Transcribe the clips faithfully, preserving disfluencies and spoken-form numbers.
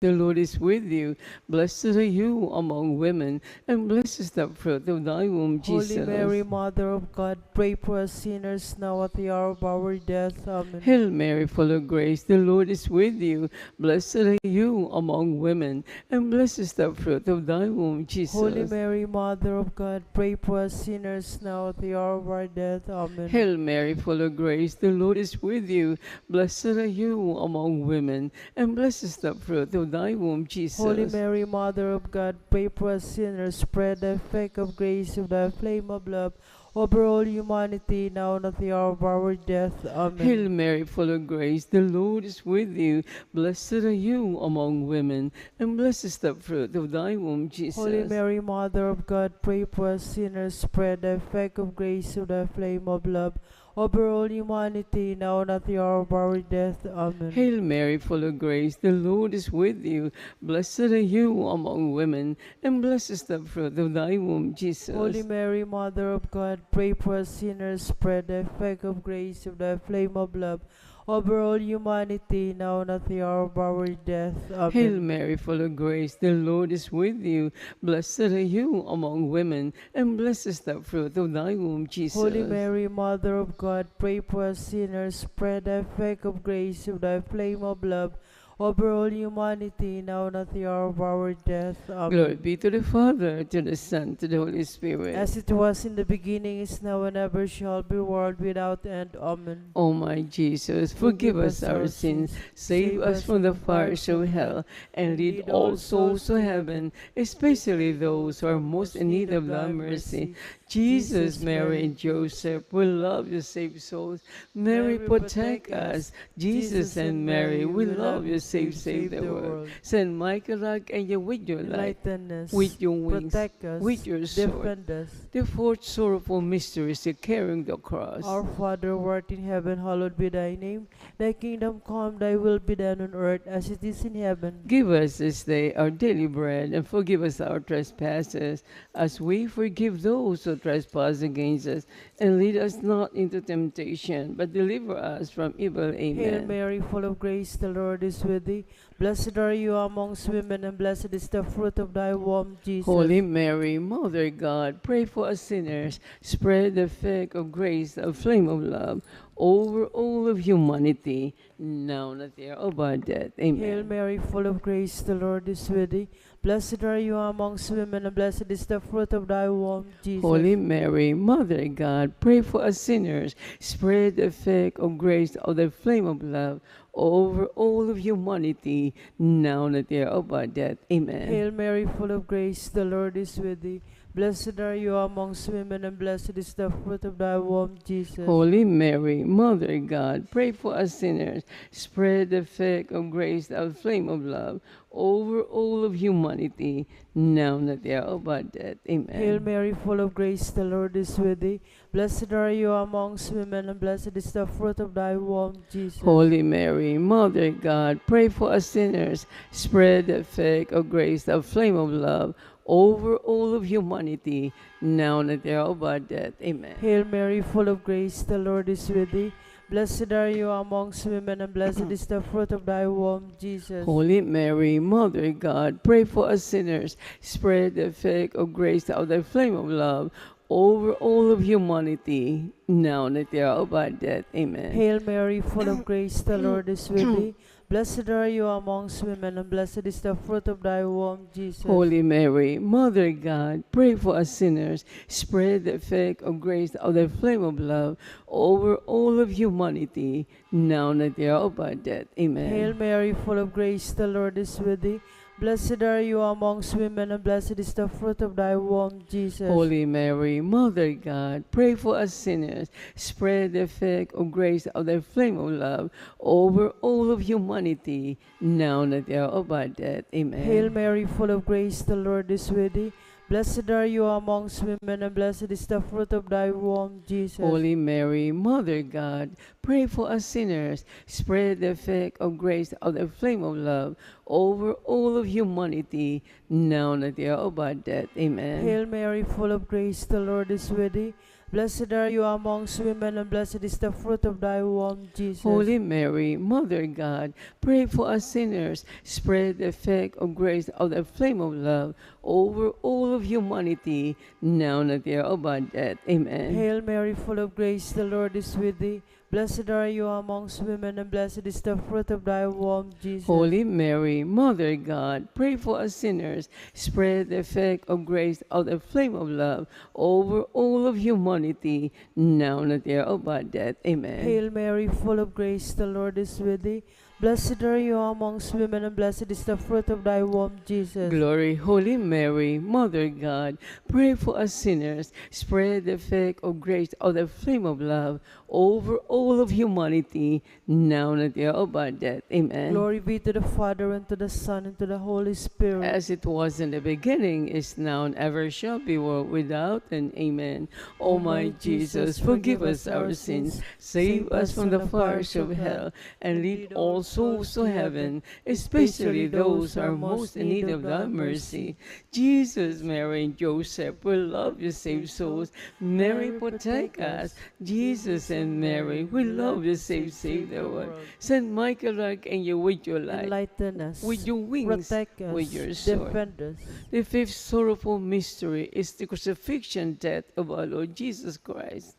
The Lord is with you. Blessed are you among women, and blessed is the fruit of thy womb, Jesus. Holy Mary, Mother of God, pray for us sinners now at the hour of our death. Amen. Hail Mary, full of grace, the Lord is with you. Blessed are you among women, and blessed is the fruit of thy womb, Jesus. Holy Mary, Mother of God, pray for us sinners now at the hour of our death. Amen. Hail Mary, full of grace, the Lord is with you. Blessed are you among women, and blessed is the fruit of thy womb, Jesus. Holy Mary, Mother of God, pray for us sinners, spread the effect of grace of thy flame of love over all humanity, now and at the hour of our death. Amen. Hail Mary, full of grace, the Lord is with you. Blessed are you among women, and blessed is the fruit of thy womb, Jesus. Holy Mary, Mother of God, pray for us sinners, spread the effect of grace of thy flame of love over all humanity, now and at the hour of our death. Amen. Hail Mary, full of grace, the Lord is with you. Blessed are you among women, and blessed is the fruit of thy womb, Jesus. Holy Mary, Mother of God, pray for us sinners, spread the effect of grace of thy flame of love over all humanity, now and at the hour of our death. Amen. Hail Mary, full of grace, the Lord is with you. Blessed are you among women, and blessed is the fruit of thy womb, Jesus. Holy Mary, Mother of God, pray for us sinners, spread the effect of grace of thy flame of love over all humanity, now and at the hour of our death. Amen. Glory be to the Father, to the Son, to the Holy Spirit. As it was in the beginning, is now, and ever shall be, world without end. Amen. O my Jesus, forgive us our sins, save us from the fires of hell, and lead all souls to heaven, especially those who are most in need of thy mercy. Jesus, Mary, and Joseph, we love you, save souls. Mary, protect us. Jesus and Mary, we love you, save, save the world. Saint Michael, archangel, with your light, enlighten us, with your wings, protect us, with your sword, defend us. The fourth sorrowful mystery is the carrying the cross. Our Father, who art in heaven, hallowed be thy name. Thy kingdom come, thy will be done on earth as it is in heaven. Give us this day our daily bread, and forgive us our trespasses, as we forgive those who trespass against us. And lead us not into temptation, but deliver us from evil. Amen. Hail Mary, full of grace, the Lord is with thee. Blessed are you amongst women, and blessed is the fruit of thy womb, Jesus. Holy Mary, Mother of God, pray for us sinners. Spread the effect of grace, the flame of love, over all of humanity, now and at the hour of our death. Amen. Hail Mary, full of grace, the Lord is with thee. Blessed are you amongst women, and blessed is the fruit of thy womb, Jesus. Holy Mary, Mother of God, pray for us sinners. Spread the effect of grace of the flame of love over all of humanity, now and at the hour of our death. Amen. Hail Mary, full of grace, the Lord is with thee. Blessed are you amongst women, and blessed is the fruit of thy womb, Jesus. Holy Mary, Mother of God, pray for us sinners. Spread the effect of grace, the flame of love, over all of humanity, now and at the hour of our death. Amen. Hail Mary, full of grace, the Lord is with thee. Blessed are you amongst women, and blessed is the fruit of thy womb, Jesus. Holy Mary, Mother of God, pray for us sinners. Spread the effect of grace, the flame of love, over all of humanity, now and at the hour of our death. Amen. Hail Mary, full of grace, the Lord is with thee. Blessed are you amongst women, and blessed is the fruit of thy womb, Jesus. Holy Mary, Mother of God, pray for us sinners. Spread the effect of grace out of the flame of love over all of humanity, now and at the hour of our death. Amen. Hail Mary, full of grace, the Lord is with thee. Blessed are you amongst women, and blessed is the fruit of thy womb, Jesus. Holy Mary, Mother of God, pray for us sinners. Spread the effect of grace out of the flame of love over all of humanity, now and at the hour of our death. Amen. Hail Mary, full of grace, the Lord is with thee. Blessed are you amongst women, and blessed is the fruit of thy womb, Jesus. Holy Mary, Mother of God, pray for us sinners. Spread the effect of grace out of the flame of love over all of humanity, now and at the hour of our death. Amen. Hail Mary, full of grace, the Lord is with thee. Blessed are you amongst women, and blessed is the fruit of thy womb, Jesus. Holy Mary, Mother of God, pray for us sinners. Spread the effect of grace of the flame of love over all of humanity, now and at the hour of our death. Amen. Hail Mary, full of grace, the Lord is with thee. Blessed are you amongst women, and blessed is the fruit of thy womb, Jesus. Holy Mary, Mother of God, pray for us sinners. Spread the effect of grace of the flame of love over all of humanity, now and at the hour of our death. Amen. Hail Mary, full of grace, the Lord is with thee. Blessed are you amongst women, and blessed is the fruit of thy womb, Jesus. Holy Mary, Mother of God, pray for us sinners. Spread the effect of grace of the flame of love over all of humanity, now and at the hour of our death. Amen. Hail Mary, full of grace, the Lord is with thee. Blessed are you amongst women, and blessed is the fruit of thy womb, Jesus. Glory, Holy Mary, Mother of God, pray for us sinners. Spread the effect of grace of the flame of love over all of humanity, now and at the hour of our death. Amen. Glory be to the Father, and to the Son, and to the Holy Spirit. As it was in the beginning, is now, and ever shall be, world without end. Amen. O my Jesus, forgive us our sins, save us from the fires of hell, and lead all souls to heaven, especially those who are most in need of thy mercy. Jesus, Mary, and Joseph, we love you, save souls. Mary, protect us. Jesus and Mary, we love you, save, save the world. Saint Michael Archangel, with your light, enlighten us, with your wings, protect us, with your sword, defend us. The fifth sorrowful mystery is the crucifixion death of our Lord Jesus Christ.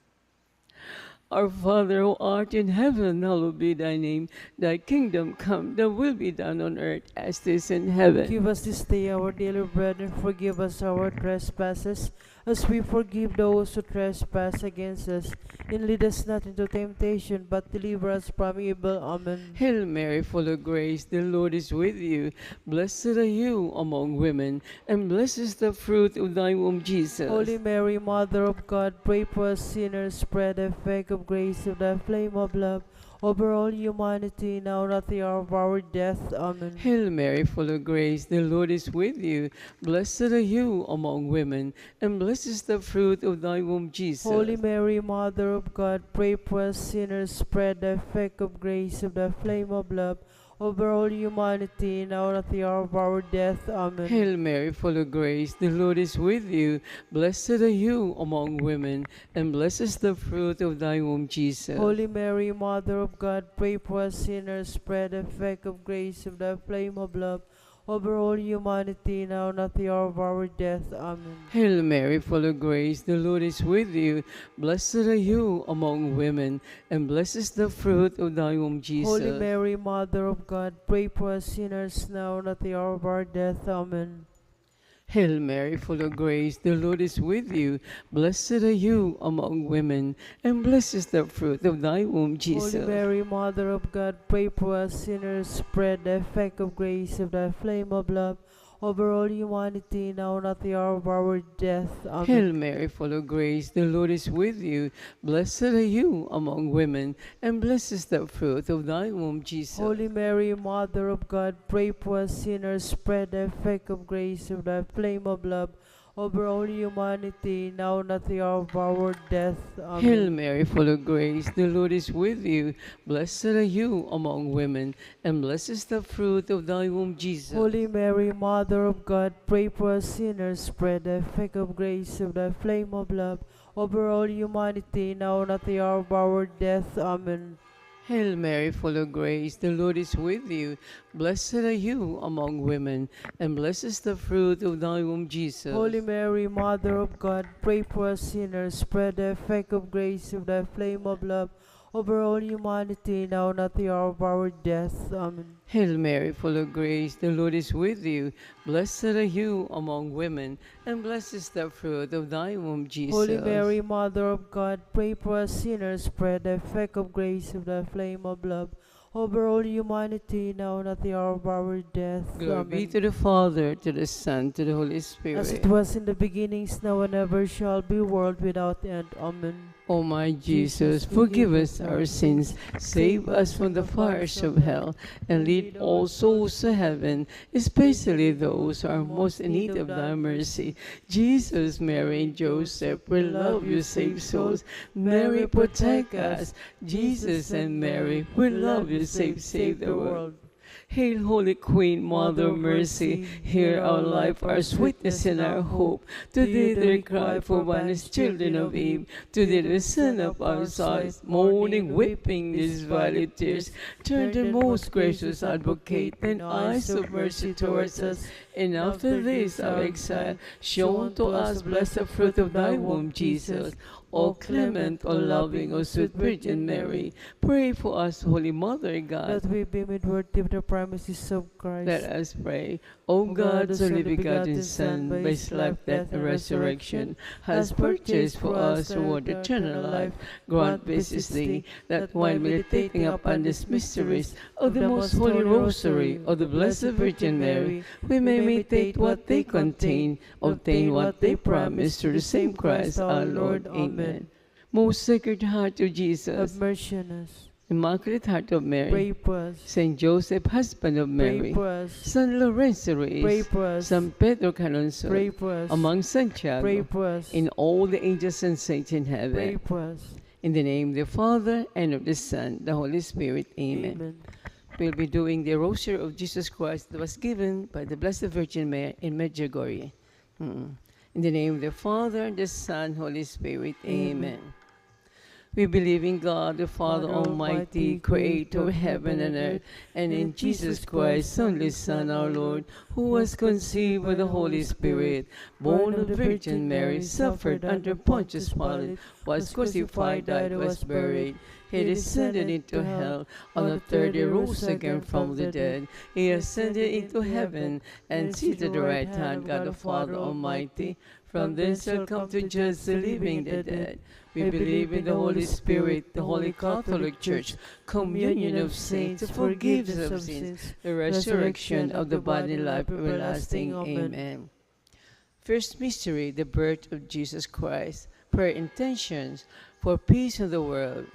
Our Father who art in heaven, hallowed be thy name. Thy kingdom come, thy will be done on earth as it is in heaven. Give us this day our daily bread, and forgive us our trespasses, as we forgive those who trespass against us. And lead us not into temptation, but deliver us from evil. Amen. Hail Mary, full of grace, the Lord is with you. Blessed are you among women, and blessed is the fruit of thy womb, Jesus. Holy Mary, Mother of God, pray for us sinners, spread the effect of grace of thy flame of love over all humanity, now and at the hour of our death. Amen. Hail Mary, full of grace, the Lord is with you. Blessed are you among women, and blessed is the fruit of thy womb, Jesus. Holy Mary, Mother of God, pray for us sinners, spread the effect of grace of thy flame of love over all humanity, now and at the hour of our death. Amen. Hail Mary, full of grace, the Lord is with you. Blessed are you among women, and blessed is the fruit of thy womb, Jesus. Holy Mary, Mother of God, pray for us sinners, spread the effect of grace of thy flame of love over all humanity, now and at the hour of our death. Amen. Hail Mary, full of grace, the Lord is with you. Blessed are you among women, and blessed is the fruit of thy womb, Jesus. Holy Mary, Mother of God, pray for us sinners, now and at the hour of our death. Amen. Hail Mary, full of grace, the Lord is with you. Blessed are you among women, and blessed is the fruit of thy womb, Jesus. Holy Mary, Mother of God, pray for us sinners, spread the effect of grace of thy flame of love over all humanity, now and at the hour of our death. Amen. Hail Mary, full of grace, the Lord is with you. Blessed are you among women, and blessed is the fruit of thy womb, Jesus. Holy Mary, Mother of God, pray for us sinners, spread the effect of grace of thy flame of love over all humanity, now and at the hour of our death. Amen. Hail Mary, full of grace, the Lord is with you. Blessed are you among women, and blessed is the fruit of thy womb, Jesus. Holy Mary, Mother of God, pray for us sinners, spread the effect of grace of thy flame of love over all humanity, now and at the hour of our death. Amen. Hail Mary, full of grace, the Lord is with you. Blessed are you among women, and blessed is the fruit of thy womb, Jesus. Holy Mary, Mother of God, pray for us sinners, spread the effect of grace of thy flame of love over all humanity, now and at the hour of our death. Amen. Hail Mary, full of grace, the Lord is with you. Blessed are you among women, and blessed is the fruit of thy womb, Jesus. Holy Mary, Mother of God, pray for us sinners, spread the effect of grace of thy flame of love over all humanity, now and at the hour of our death. Glory be to the Father, to the Son, to the Holy Spirit. As it was in the beginning, is now, and ever shall be, world without end. Amen. O my Jesus, forgive us our sins, save us from the fires of hell, and lead all souls to heaven, especially those who are most in need of thy mercy. Jesus, Mary, and Joseph, we love you, save souls. Mary, protect us. Jesus and Mary, we love you, save, save the world. Hail, Holy Queen, Mother of Mercy, hear our life, our sweetness, and our hope. To thee we cry, poor banished children of Eve. To thee we send up our sighs, mourning, weeping, these violet tears. Turn then, most gracious Advocate, thine eyes of mercy towards us, and after this our exile, show unto us blessed fruit of thy womb, Jesus. O clement, O loving, O sweet Virgin Mary, pray for us, Holy Mother of God. That we be made worthy of the promises of Christ. Let us pray. O God, whose only begotten Son, by his life, death, and resurrection, has purchased for us the reward of eternal life, grant, we beseech thee, that while meditating upon these mysteries of the most holy rosary of the Blessed Virgin Mary, we may imitate what they contain, obtain what they promise, through the same Christ our Lord. Amen. Most Sacred Heart of Jesus, have mercy on us. Immaculate Heart of Mary, pray for us. Saint Joseph, husband of Mary, pray for us. San Lorenzo Ruiz, pray for us. San Pedro Calungsod, pray for us. Among Santiago, pray for us. In all the angels and saints in heaven, pray for us. In the name of the Father, and of the Son, the Holy Spirit. Amen. Amen. We'll be doing the Rosary of Jesus Christ that was given by the Blessed Virgin Mary in Medjugorje. Mm. In the name of the Father, and the Son, Holy Spirit. Amen. Amen. We believe in God, the Father Almighty, creator of heaven and earth, and in Jesus Christ, only Son, our Lord, who was conceived by the Holy Spirit, born of the Virgin Mary, suffered under Pontius Pilate, was crucified, died, was buried. He descended into hell. On the third day rose again from the dead. He ascended into heaven and seated at the right hand of God the Father Almighty. From thence shall come to judge the living and the dead. We believe in the Holy Spirit, the Holy Catholic Church, communion of saints, the forgiveness of sins, the resurrection of the body, life everlasting. Amen. First mystery, the birth of Jesus Christ. Prayer intentions for peace in the world.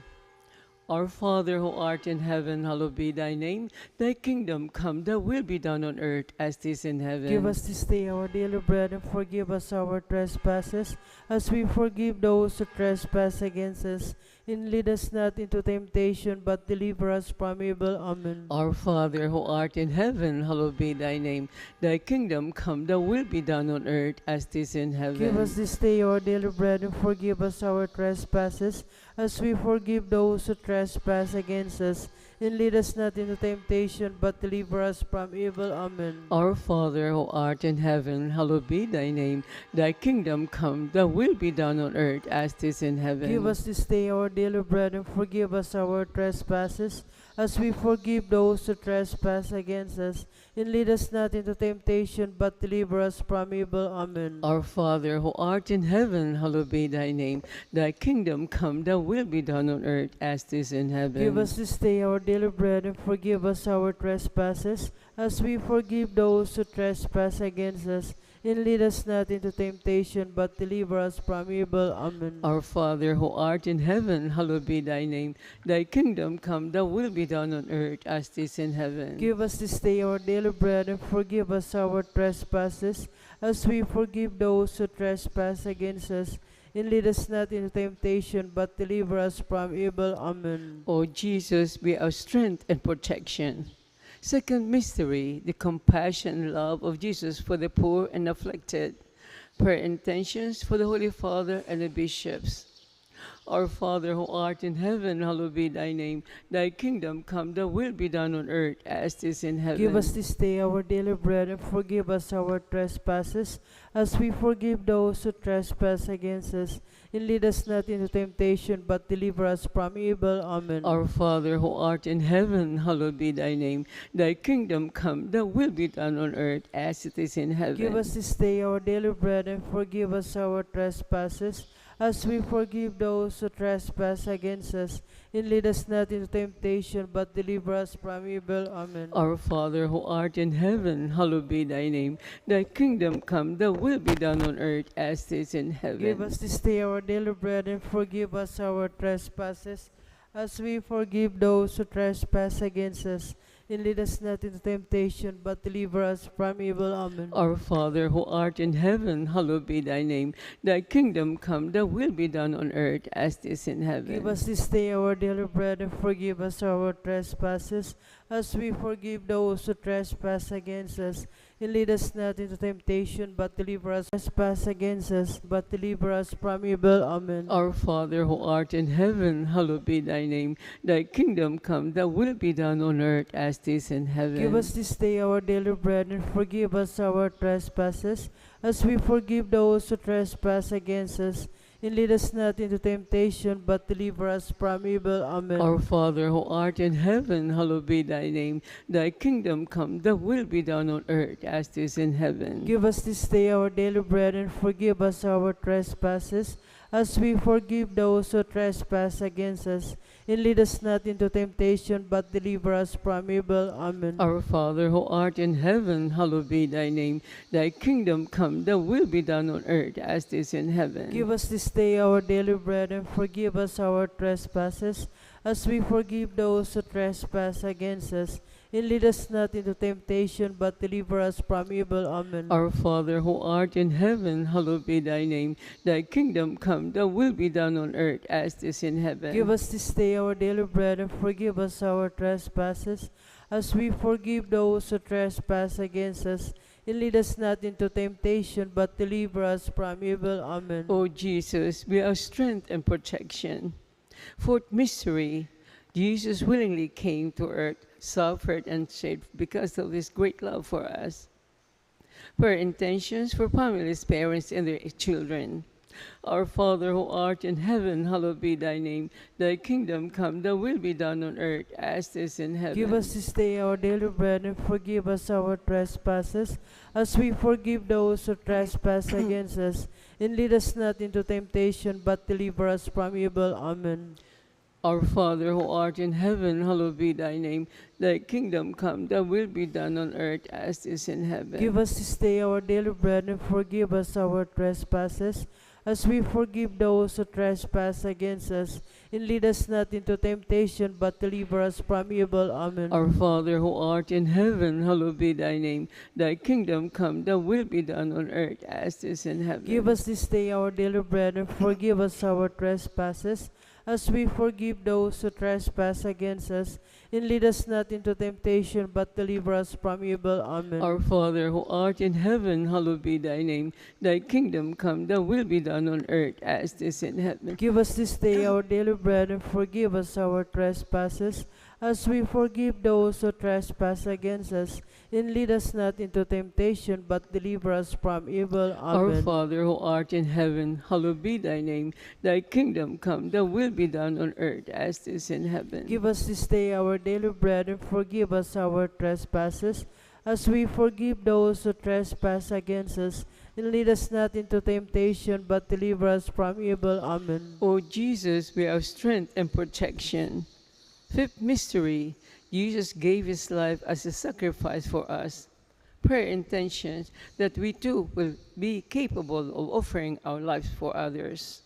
Our Father who art in heaven, hallowed be thy name. Thy kingdom come, thy will be done on earth as it is in heaven. Give us this day our daily bread, and forgive us our trespasses, as we forgive those who trespass against us. And lead us not into temptation, but deliver us from evil. Amen. Our Father who art in heaven, hallowed be thy name. Thy kingdom come, thy will be done on earth as it is in heaven. Give us this day our daily bread, and forgive us our trespasses, as we forgive those who trespass against us. And lead us not into temptation, but deliver us from evil. Amen. Our Father who art in heaven, hallowed be thy name. Thy kingdom come, thy will be done on earth as it is in heaven. Give us this day our daily bread, and forgive us our trespasses, as we forgive those who trespass against us. And lead us not into temptation, but deliver us from evil. Amen. Our Father who art in heaven, hallowed be thy name. Thy kingdom come, thy will be done on earth as it is in heaven. Give us this day our daily bread, and forgive us our trespasses, as we forgive those who trespass against us. And lead us not into temptation, but deliver us from evil. Amen. Our Father who art in heaven, hallowed be thy name. Thy kingdom come, thy will be done on earth as it is in heaven. Give us this day our daily bread, and forgive us our trespasses, as we forgive those who trespass against us. And lead us not into temptation, but deliver us from evil. Amen. O Jesus, be our strength and protection. Second mystery, the compassion and love of Jesus for the poor and afflicted. Prayer intentions for the Holy Father and the bishops. Our Father who art in heaven, hallowed be thy name. Thy kingdom come, thy will be done on earth as it is in heaven. Give us this day our daily bread, and forgive us our trespasses, as we forgive those who trespass against us. And lead us not into temptation, but deliver us from evil. Amen. Our Father who art in heaven, hallowed be thy name. Thy kingdom come, thy will be done on earth as it is in heaven. Give us this day our daily bread, and forgive us our trespasses, as we forgive those who trespass against us. And lead us not into temptation, but deliver us from evil. Amen. Our Father who art in heaven, hallowed be thy name. Thy kingdom come, thy will be done on earth as it is in heaven. Give us this day our daily bread, and forgive us our trespasses, as we forgive those who trespass against us. And lead us not into temptation, but deliver us from evil. Amen. Our Father who art in heaven, hallowed be thy name. Thy kingdom come, thy will be done on earth as it is in heaven. Give us this day our daily bread, and forgive us our trespasses, as we forgive those who trespass against us. And lead us not into temptation, but deliver us trespass against us, but deliver us from evil. Amen. Our Father who art in heaven, hallowed be thy name. Thy kingdom come, thy will be done on earth as it is in heaven. Give us this day our daily bread, and forgive us our trespasses, as we forgive those who trespass against us. And lead us not into temptation, but deliver us from evil. Amen. Our Father who art in heaven, hallowed be thy name. Thy kingdom come, thy will be done on earth as it is in heaven. Give us this day our daily bread, and forgive us our trespasses, as we forgive those who trespass against us. And lead us not into temptation, but deliver us from evil. Amen. Our Father who art in heaven, hallowed be thy name. Thy kingdom come, thy will be done on earth as it is in heaven. Give us this day our daily bread, and forgive us our trespasses, as we forgive those who trespass against us. And lead us not into temptation, but deliver us from evil. Amen. Our Father who art in heaven, hallowed be thy name. Thy kingdom come, thy will be done on earth as it is in heaven. Give us this day our daily bread, and forgive us our trespasses, as we forgive those who trespass against us. And lead us not into temptation, but deliver us from evil. Amen. O Jesus, be our strength and protection. Fourth mystery, Jesus willingly came to earth, suffered, and saved because of his great love for us. Prayer intentions for families, parents, and their children. Our Father who art in heaven, hallowed be thy name. Thy kingdom come, thy will be done on earth as it is in heaven. Give us this day our daily bread, and forgive us our trespasses, as we forgive those who trespass against us. And lead us not into temptation, but deliver us from evil. Amen. Our Father who art in heaven, hallowed be thy name. Thy kingdom come, thy will be done on earth as it is in heaven. Give us this day our daily bread, and forgive us our trespasses, as we forgive those who trespass against us. And lead us not into temptation, but deliver us from evil. Amen. Our Father who art in heaven, hallowed be thy name. Thy kingdom come, thy will be done on earth as it is in heaven. Give us this day our daily bread, and forgive us our trespasses, as we forgive those who trespass against us. And lead us not into temptation, but deliver us from evil. Amen. Our Father who art in heaven, hallowed be thy name. Thy kingdom come, thy will be done on earth as it is in heaven. Give us this day our daily bread, and forgive us our trespasses, as we forgive those who trespass against us. And lead us not into temptation, but deliver us from evil. Our Amen. Father who art in heaven, hallowed be thy name. Thy kingdom come, thy will be done on earth as it is in heaven. Give us this day our daily bread, and forgive us our trespasses, as we forgive those who trespass against us. And lead us not into temptation, but deliver us from evil. Amen. O Jesus, be our strength and protection. Fifth mystery, Jesus gave his life as a sacrifice for us. Prayer intentions that we too will be capable of offering our lives for others.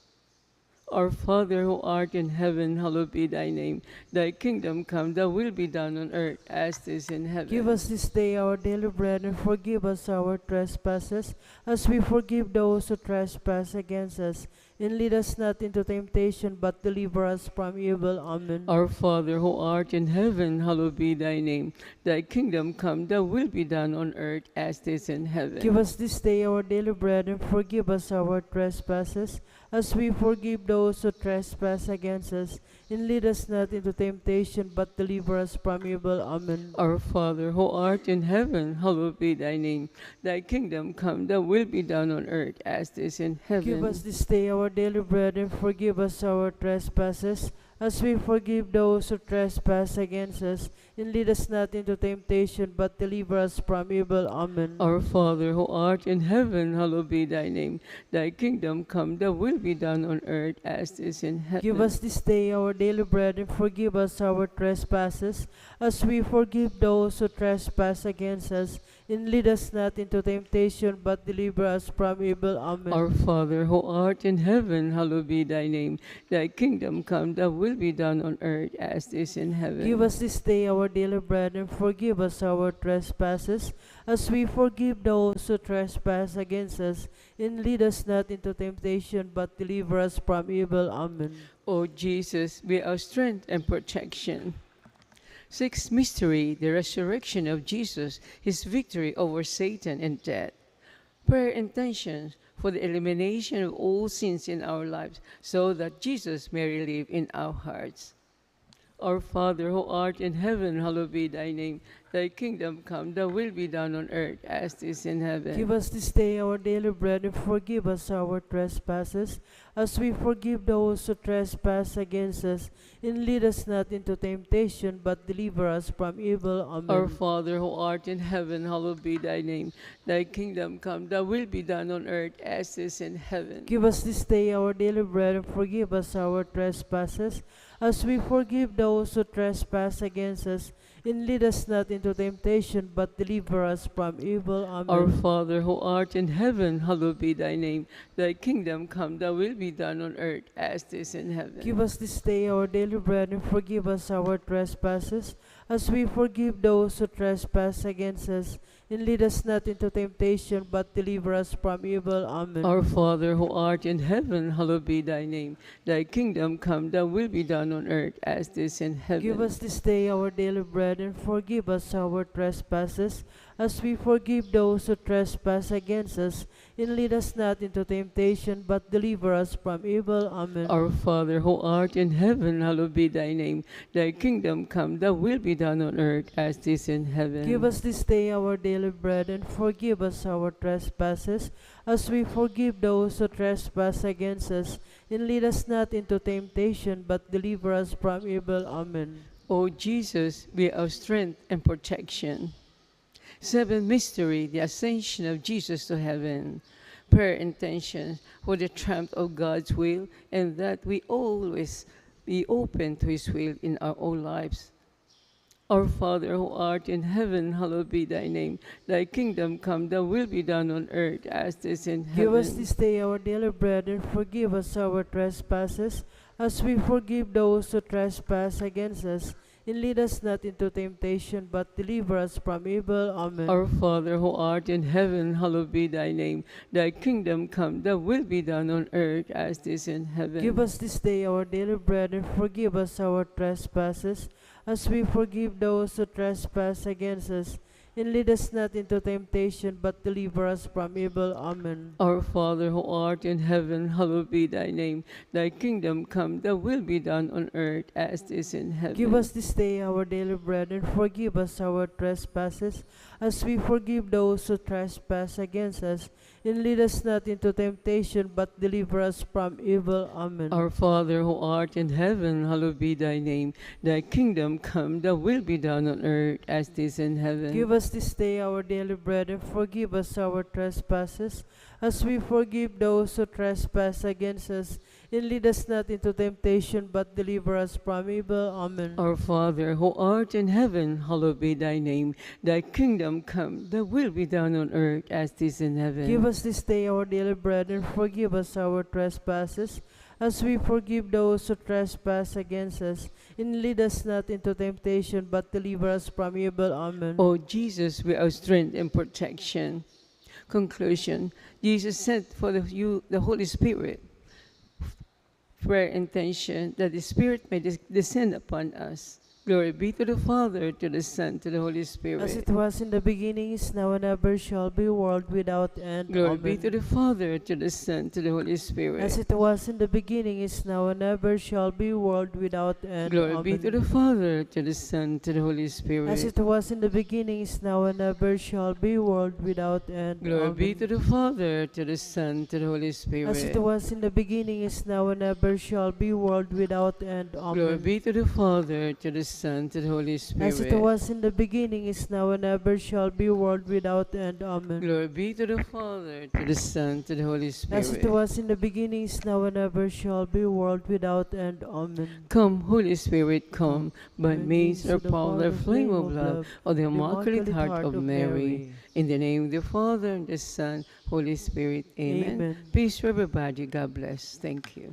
Our Father who art in heaven, hallowed be thy name. Thy kingdom come, thy will be done on earth as it is in heaven. Give us this day our daily bread, and forgive us our trespasses, as we forgive those who trespass against us. And lead us not into temptation, but deliver us from evil. Amen. Our Father who art in heaven, hallowed be thy name. Thy kingdom come, thy will be done on earth as it is in heaven. Give us this day our daily bread, and forgive us our trespasses, as we forgive those who trespass against us. And lead us not into temptation, but deliver us from evil. Amen. Our Father who art in heaven, hallowed be thy name. Thy kingdom come, thy will be done on earth as it is in heaven. Give us this day our daily bread, and forgive us our trespasses, as we forgive those who trespass against us. And lead us not into temptation, but deliver us from evil. Amen. Our Father who art in heaven, hallowed be thy name. Thy kingdom come, thy will be done on earth as it is in heaven. Give us this day our daily bread, and forgive us our trespasses, as we forgive those who trespass against us. And lead us not into temptation, but deliver us from evil. Amen. Our Father, who art in heaven, hallowed be thy name. Thy kingdom come, thy will be done on earth as it is in heaven. Give us this day our daily bread, and forgive us our trespasses, as we forgive those who trespass against us. And lead us not into temptation, but deliver us from evil. Amen. O Jesus, be our strength and protection. Sixth mystery, the resurrection of Jesus, his victory over Satan and death. Prayer intentions for the elimination of all sins in our lives, so that Jesus may relive in our hearts. Our Father, who art in heaven, hallowed be thy name. Thy kingdom come, thy will be done on earth as it is in heaven. Give us this day our daily bread, and forgive us our trespasses, as we forgive those who trespass against us. And lead us not into temptation, but deliver us from evil. Amen. Our Father, who art in heaven, hallowed be thy name. Thy kingdom come, thy will be done on earth as it is in heaven. Give us this day our daily bread, and forgive us our trespasses, as we forgive those who trespass against us. And lead us not into temptation, but deliver us from evil. Amen. Our Father, who art in heaven, hallowed be thy name. Thy kingdom come, thy will be done on earth as it is in heaven. Give us this day our daily bread, and forgive us our trespasses, as we forgive those who trespass against us. And lead us not into temptation, but deliver us from evil. Amen. Our Father, who art in heaven, hallowed be thy name. Thy kingdom come, thy will be done on earth as it is in heaven. Give us this day our daily bread, and forgive us our trespasses, as we forgive those who trespass against us. And lead us not into temptation, but deliver us from evil. Amen. Our Father, who art in heaven, hallowed be thy name. Thy kingdom come, thy will be done on earth as it is in heaven. Give us this day our daily bread, and forgive us our trespasses, as we forgive those who trespass against us. And lead us not into temptation, but deliver us from evil. Amen. O Jesus, be our strength and protection. Seventh mystery, the ascension of Jesus to heaven. Prayer intention for the triumph of God's will, and that we always be open to His will in our own lives. Our Father, who art in heaven, hallowed be thy name. Thy kingdom come, thy will be done on earth as it is in heaven. Give us this day our daily bread, and forgive us our trespasses, as we forgive those who trespass against us. And lead us not into temptation, but deliver us from evil. Amen. Our Father, who art in heaven, hallowed be thy name. Thy kingdom come, thy will be done on earth as it is in heaven. Give us this day our daily bread, and forgive us our trespasses, as we forgive those who trespass against us. And lead us not into temptation, but deliver us from evil. Amen. Our Father, who art in heaven, hallowed be thy name. Thy kingdom come, thy will be done on earth as it is in heaven. Give us this day our daily bread, and forgive us our trespasses, as we forgive those who trespass against us. And lead us not into temptation, but deliver us from evil. Amen. Our Father, who art in heaven, hallowed be thy name. Thy kingdom come, thy will be done on earth as it is in heaven. Give us this day our daily bread, and forgive us our trespasses, as we forgive those who trespass against us. And lead us not into temptation, but deliver us from evil. Amen. Our Father, who art in heaven, hallowed be thy name. Thy kingdom come, thy will be done on earth as it is in heaven. Give us this day our daily bread, and forgive us our trespasses, as we forgive those who trespass against us. And lead us not into temptation, but deliver us from evil. Amen. O Jesus, be our strength and protection. Conclusion. Jesus sent for the, you, the Holy Spirit. Prayer intention, that the Spirit may des-, descend upon us. Glory be to the Father, to the Son, to the Holy Spirit. As it was in the beginning, is now, and ever shall be, world without end. Glory be Amen. To the Father, to the Son, to the Holy Spirit. As it was in the beginning, is now, and ever shall be, world without end. Glory be Amen. To the Father, to the Son, to the Holy Spirit. As it was in the beginning, is now, and ever shall be, world without end. Glory be Amen. To the Father, to the Son, to the Holy Spirit. As it was in the beginning, is now, and ever shall be, world without end. Amen. Glory be to the Father, to the Son, to the Holy Spirit. As it was in the beginning, is now, and ever shall be, world without end. Amen. Glory be to the Father, to the Son, to the Holy Spirit. As it was in the beginning, is now, and ever shall be, world without end. Amen. Come, Holy Spirit, come. By means of the power, the flame of love, of the Immaculate Heart of Mary. In the name of the Father, and the Son, Holy Spirit. Amen. Amen. Peace to everybody. God bless. Thank you.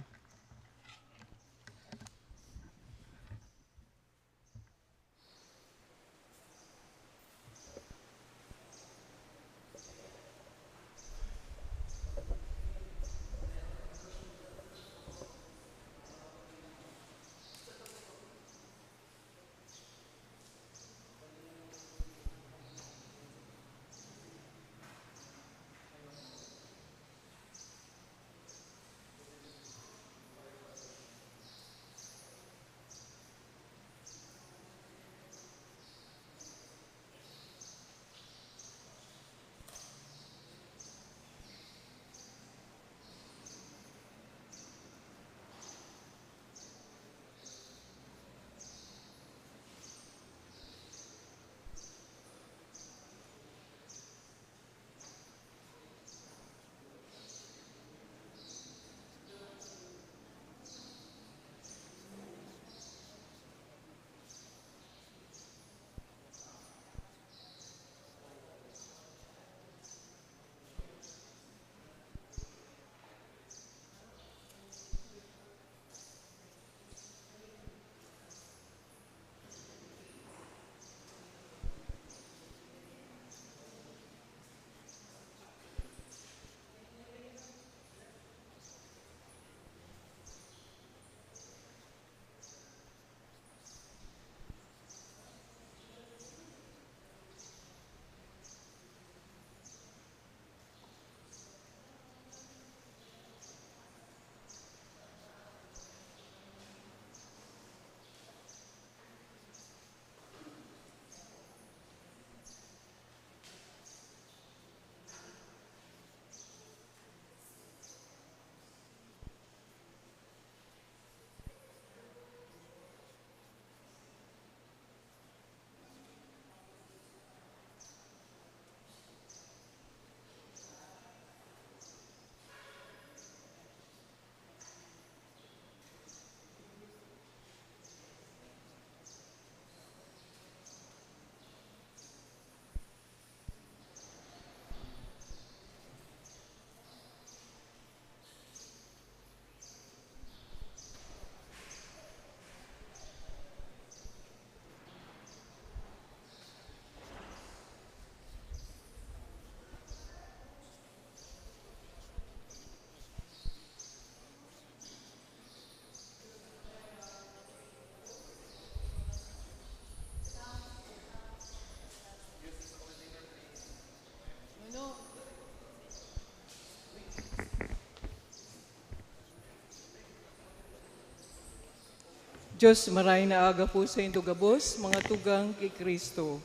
Dios, maray na aga po saindo gabos, mga tugang ki Cristo.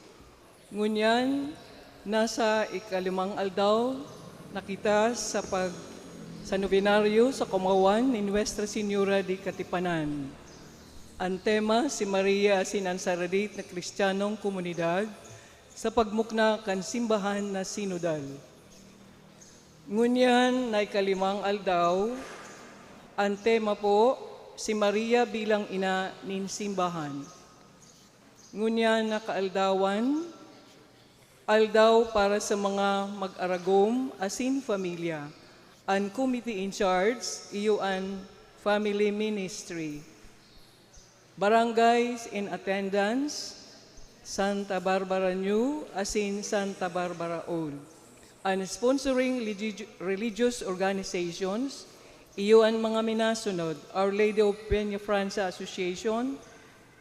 Ngunyan, nasa ikalimang aldaw na kita sa pag-, sa nobenaryo sa Kaomawan ni Nuestra Señora de Katipanan. An tema, si Maria asin an Saralit na Kristiyanong Komunidad sa pagmukna kan simbahan na sinodal. Ngunyan na ikalimang aldaw, an tema po, si Maria bilang ina nin simbahan. Ngunyan na kaaldawan, aldaw para sa mga mag-aragom asin pamilya. An committee in charge, iyo an family ministry. Barangays in attendance, Santa Barbara New asin Santa Barbara Old. An sponsoring religi-, religious organizations, iyo an mga minasunod: Our Lady of Peñafrancia Association,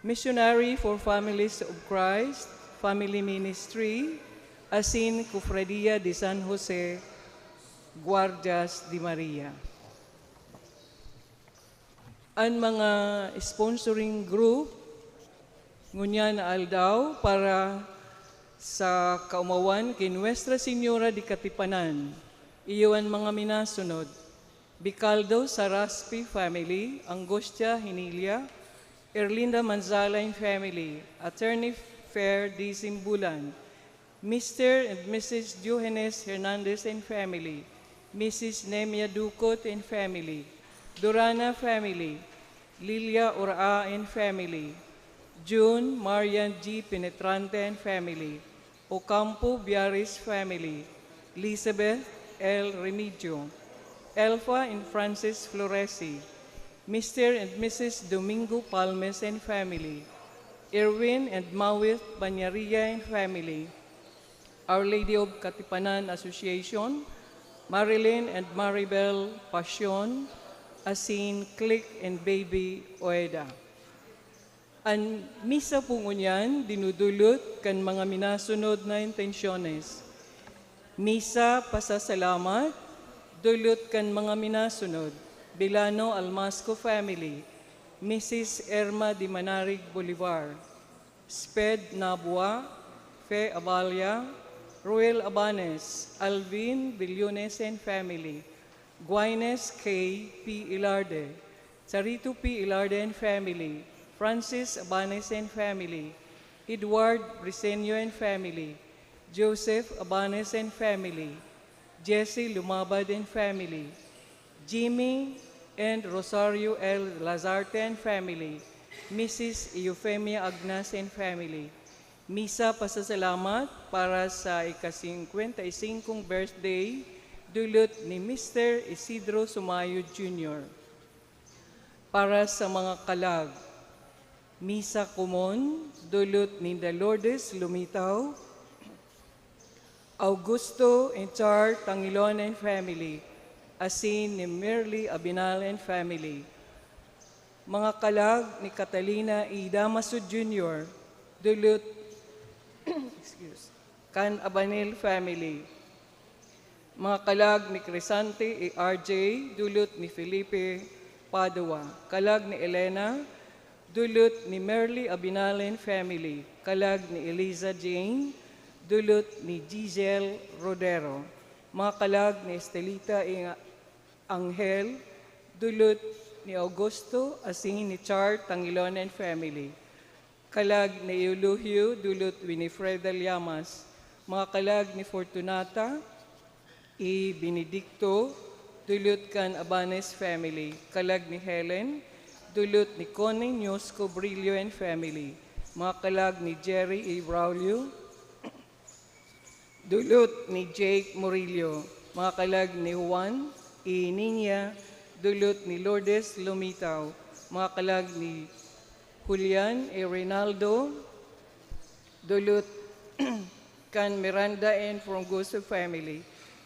Missionary for Families of Christ, Family Ministry, asin Cofradia de San Jose, Guardias de Maria. An mga sponsoring group, ngunyan na aldaw para sa kaomawan ki Nuestra Señora de Katipanan, iyo an mga minasunod: Bicaldo Saraspi family, Angustia, Hinilia, Erlinda Manzala and family, Attorney Fair D. Simbulan, Mister and Missus Johannes Hernandez and family, Missus Nemia Ducot and family, Durana family, Lilia Uraa and family, June Marian G. Penetrante and family, Ocampo Biaris family, Elizabeth L. Remigio, Elfa and Francis Floresi, Mister and Missus Domingo Palmes and family, Erwin and Mawith Banyaria and family, Our Lady of Katipanan Association, Marilyn and Maribel Passion, asin Click and Baby Oeda. An misa po ngunyan dinudulot kan mga minasunod na intensyones. Misa pasasalamat, dulot kan mga minasunod, Bilano Almasco family, Missus Erma Dimanarig Bolivar, Sped Nabua, Fe Aballa, Ruel Abanes, Alvin Billones and family, Guines K. P. Ilarde, Charito P. Ilarde and family, Francis Abanes and family, Edward Briseño and family, Joseph Abanes and family, Jesse Lumabad and family, Jimmy and Rosario L. Lazarte and family, Missus Eufemia Agnas and family. Misa pasasalamat para sa ika-singkwenta y singkong birthday, dulot ni Mister Isidro Sumayo Junior. Para sa mga kalag, Misa Komon, dulot ninda Lourdes Lumitaw, Augusto and Char Tangilon and family, asin ni Merly Abinal and family. Mga kalag ni Catalina E. Damaso Junior, dulot, excuse, kan Abanil family. Mga kalag ni Cresante E. R J, dulot ni Felipe Padua. Kalag ni Elena, dulot ni Merly Abinal and family. Kalag ni Eliza Jane, dulot ni Giselle Rodero. Mga kalag ni Estelita E. Angel, dulot ni Augusto, asin ni Char Tangilon and family. Kalag ni Eulogio, dulot Winifreda Llamas. Mga kalag ni Fortunata, E. Benedicto, dulot kan Abanes family. Kalag ni Helen, dulot ni Connie Ñosco Brillo and family. Mga kalag ni Jerry E. Braulio, dulot ni Jake Murillo. Mga kalag ni Juan E. Niña, dulot ni Lourdes Lumitaw. Mga kalag ni Julian E. Reynaldo, dulot kan Miranda and Frongoso family.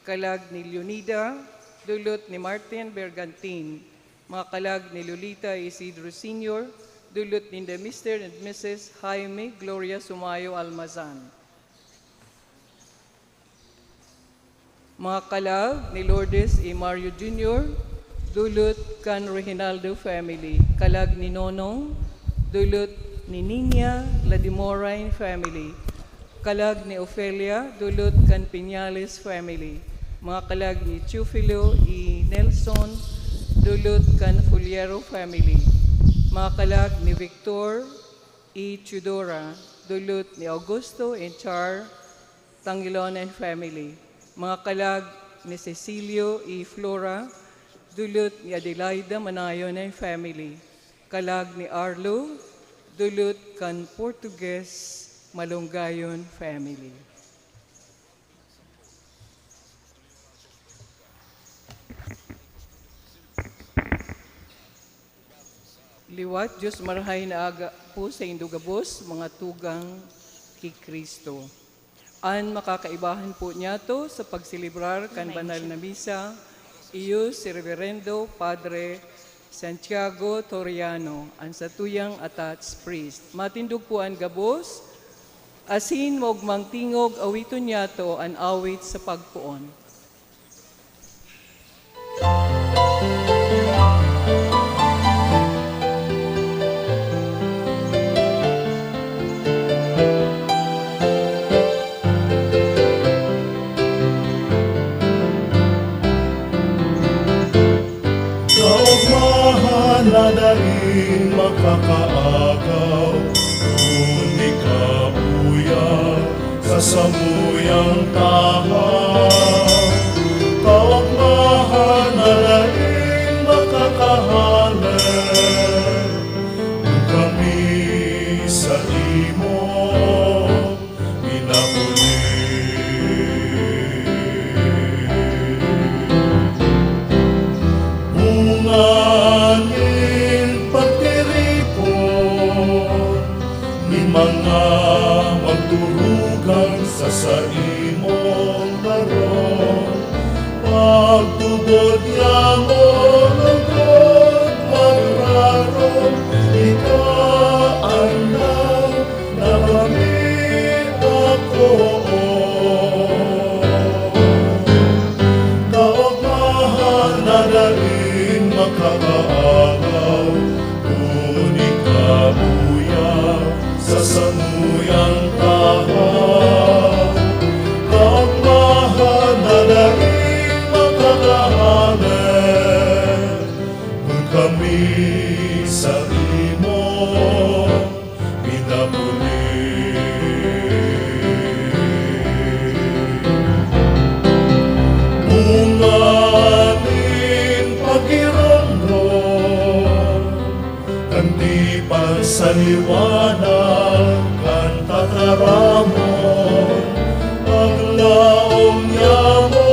Kalag ni Leonida, dulot ni Martin Bergantin. Mga kalag ni Lolita Isidro Senior, dulot ninda Mister and Missus Jaime Gloria Sumayo Almazan. Mga kalag ni Lourdes E. Mario Junior, dulot kan Reginaldo family. Kalag ni Nonong, dulot ni Niña Ladimora and family. Kalag ni Ofelia, dulot kan Piñales family. Mga kalag ni Teofilo E. Nelson, dulot kan Fullero family. Mga kalag ni Victor E. Teodora, dulot ni Augusto and Char Tangilon and family. Mga kalag ni Cecilio E. Flora, dulot ni Adelaida Manayon and family. Kalag ni Arlo, dulot kan Portuguese Malunggayon family. Liwat, Dios, marahay na aga po saindo gabos, mga tugang ki Cristo. An makakaibahan po niyato sa pagselebrar kan banal na misa, iyo si Reverendo Padre Santiago Toriano, an satuyang attached priest. Matindog po an gabos, asin maogmang tingog, awiton niyato an awit sa pagpoon. Kaogmahan na dai makakaagaw, kun ikabuya sa samuyang tahaw. Kaogmahan na daing makakahale, kun kami sa imo minapuli. Bunga nin pagtiripon ni mga magturugang sa saimong harong, pagtubod niya mo lugod magrarom, ika an na kami ako. Kaogmahan na daing makakaagaw, kun ikabuya sa samuyang tahaw. Kaogmahan na daing makakahale, kun kami sa imo minapuli. Bunga nin pagiromdom kan tipan sa liwanag kan tataramon, paglaom niya mo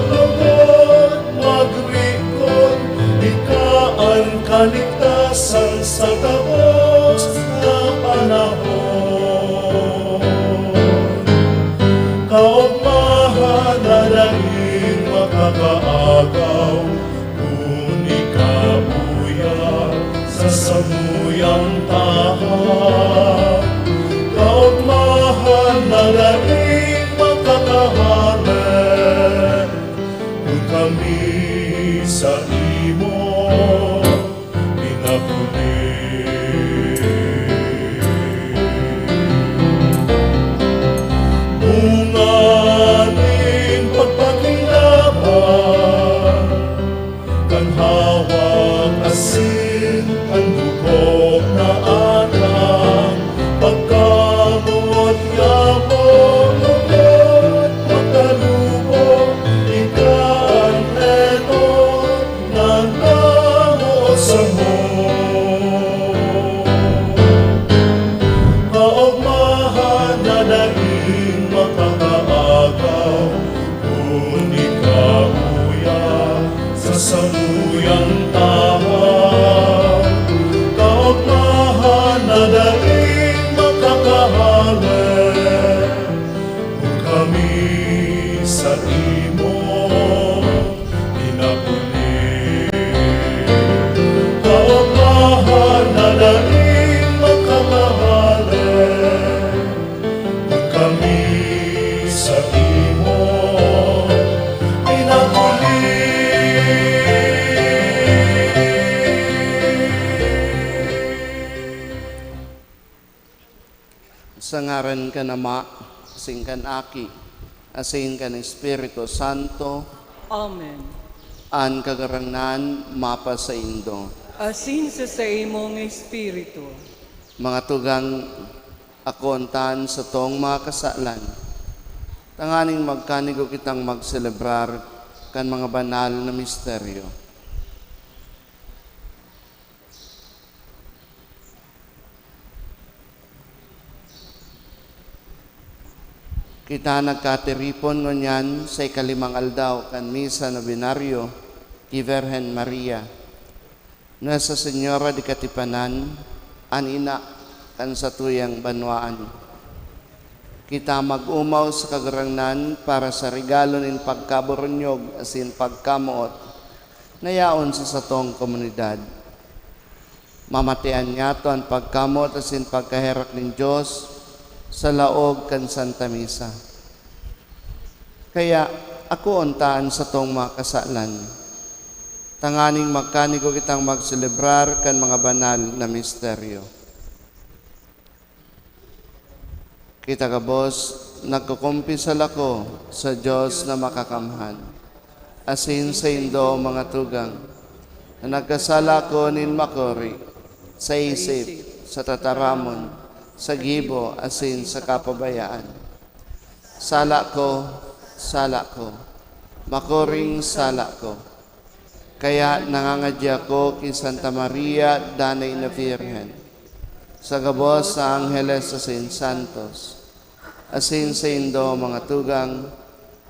lugod magrikot, ika an kaligtasan sa gabos na panahon. Kaogmahan na daing makakaagaw, kun ikabuya sa samuyang tahaw. Kaogmahan na daing makakahale, kun kami sa imo pinapuli. Bunga nin pagpakinaban kan hawak asin kan dugo na atang pagkamoot niya mo lugod magkalubo, ika an eto na namo samo. Kaogmahan na daing makakaagaw, kun ikabuya sa samuyang tahaw. Kaogmahan na daing makakahale, kun kami sa imo pinapuli. Kaogmahan na daing makakahale, kun kami sa imo pinapuli. Sa ngaran kan Ama, asin kan Aki, asin kan Espiritu Santo. Amen. An Kagurangnan mapasaindo. Asin sa saimong espiritu. Mga tugang, akoon ta an satong mga kasalan, tanganing magkanigo kitang magselebrar kan mga banal na misteryo. Kita nagkatiripon ngunyan sa ikalimang aldaw kan Misa Novenario ki Virgen Maria, Nuestra Señora de Katipanan, an ina kan satuyang banwaan. Kita mag-omaw sa Kagurangnan para sa regalo nin pagkaburunyog asin pagkamoot na yaon sa satong komunidad. Mamatean niyato an pagkamoot asin pagkaherak nin Dios sa laog kan Santa Misa. Kaya, akoon ta an satong mga kasalan, tanganing magkanigo kitang magselebrar kan mga banal na misteryo. Kita gabos, nagkukumpisal ako sa Dios na Makakamhan, asin saindo, mga tugang, na nagkasala ako nin makuri sa isip, sa tataramon, sa gibo, asin sa kapabayaan. Sala ko, sala ko, makuring sala ko. Kaya nangangadya ko ki Santa Maria, Danay na Birhen, sa gabos na angheles asin santos, asin saindo, mga tugang,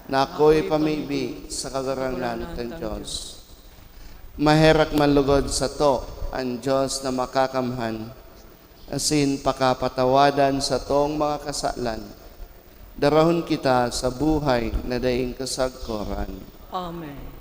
na ako'y pamibi sa Kagurangnan kan Dios. Maherak man lugod sato an Dios na Makakamhan, asin pakapatawadan satong mga kasalan. Darahon kita sa buhay na daing kasagkoran. Amen.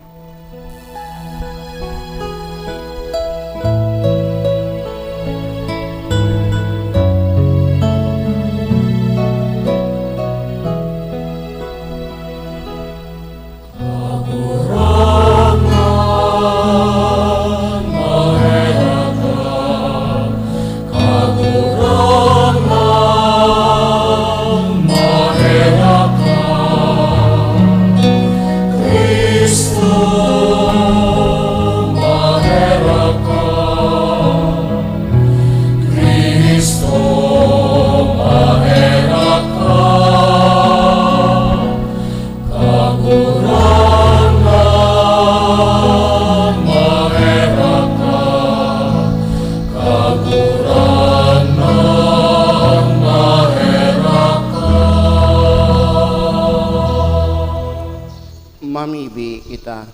Mamibi kita.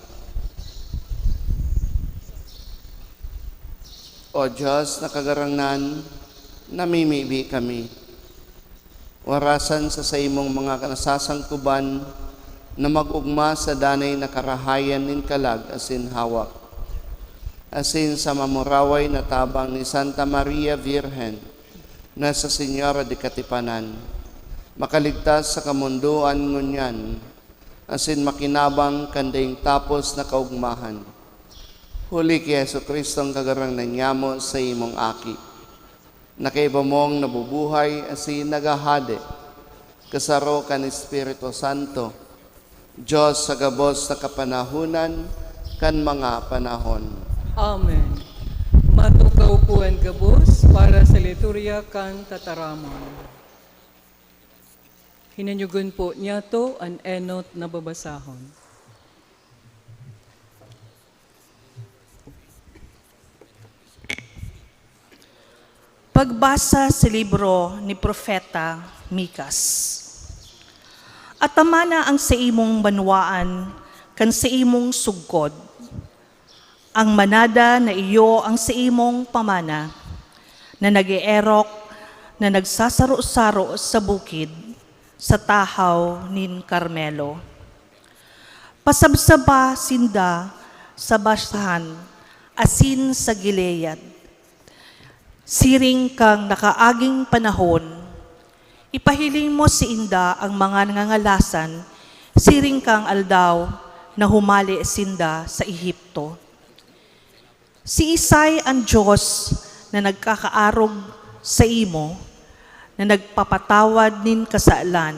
O Dios na Kagurangnan, namimibi kami. Warasan sa saimong mga nasasangkuban na mag-ogma sa danay na karahayan nin kalag asin hawak, asin sa mamuraway na tabang ni Santa Maria Virgen na sa Señora de Katipanan, makaligtas sa kamondoan ngunyan, asin makinabang kan daing tapos na kaogmahan. Huli ki Jesu-Cristo an Kagurangnan nyamo, saimong Aki, na kaiba mong nabubuhay asin naghahade, kasaro kan Espiritu Santo, Dios sa gabos na kapanahonan kan mga panahon. Amen. Matukaw po an gabos para sa liturya kan tataramon. Hinanyugon po niyato an enot na babasahon. Pagbasa sa libro ni Propeta Micas. Atamana an saimong banwaan kan saimong sugkod. An manada na iyo an saimong pamana, na nag-eerok, na nagsasaro-saro sa bukid, sa tahaw nin Carmelo. Pasabsaba sinda sa Bashan asin sa Gilead. Siring kan nakaaging panahon, ipahiling mo sainda an mga ngangalasan, siring kan aldaw na humale sinda sa Ehipto. Siisay an Dios na nagkakaarog saimo, na nagpapatawad nin kasalan,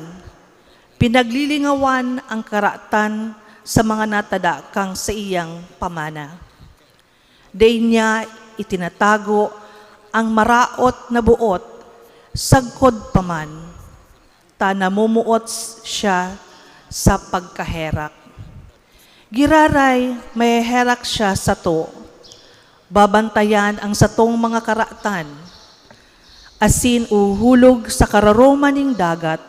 pinaglilingawan an karatan sa mga natada kan saiyang pamana? Dai niya itinatago an maraot na boot sagkod pa man, ta namumuot siya sa pagkaherak. Giraray maheherak siya sato, babantayan an satong mga karatan, asin uhulog sa kararoman nin dagat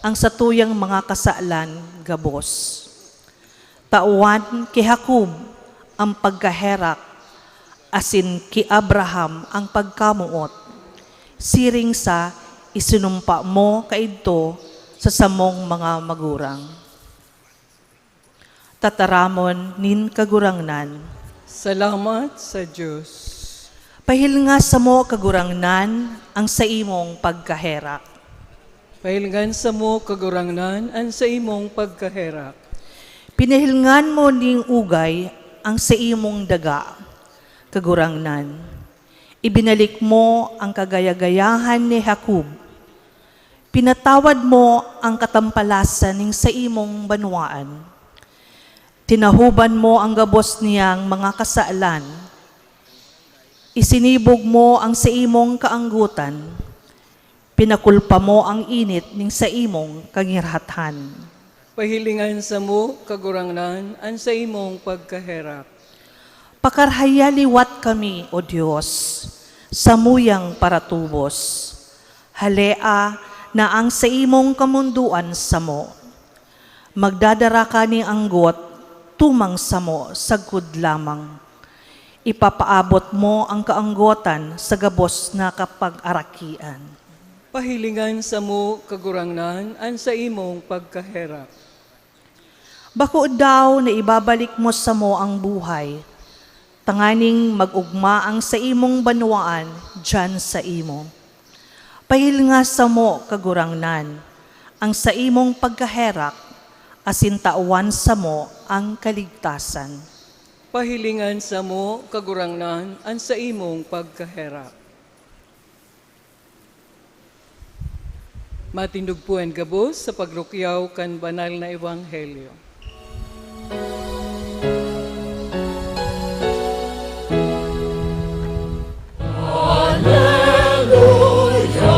an satuyang mga kasalan gabos. Tawan ki Jacob an pagkaherak, asin ki Abraham an pagkamoot, siring sa isinumpa mo kaidto sa samong mga magurang. Tataramon nin Kagurangnan. Salamat sa Dios. Pahilnga samo, Kagurangnan, an saimong pagkaherak. Pahilngan samo, Kagurangnan, an saimong pagkaherak. Pinahilngan mo nin ugay an saimong daga, Kagurangnan. Ibinalik mo an kagaya-gayahan ni Jacob. Pinatawad mo an katampalasan nin saimong banwaan. Tinahoban mo an gabos niyang mga kasalan. Isinibog mo ang saimong kaanggotan, pinakulpa mo ang init nin saimong kagirhathan. Pahilingan samo, Kagurangnan, an saimong pagkaherak. Pakarhaya liwat kami, O Dios, samuyang paratubos. Halea na ang saimong kamondoan samo. Magdadara ka nin anggot tumang samo sagkod lamang. Ipapaabot mo ang kaanggotan sa gabos na kapagarakian. Pahilingan samo, Kagurangnan, an saimong pagkaherak. Bako daw na ibabalik mo samo ang buhay, tanganing mag-ogma ang saimong banwaan diyan saimo. Pahilinga samo, Kagurangnan, ang saimong pagkaherak, asin tawan samo ang kaligtasan. Pahilingan samo, Kagurangnan, an saimong pagkaherak. Matindog po an gabos sa pagrukyaw kan banal na ebanghelyo. Aleluya,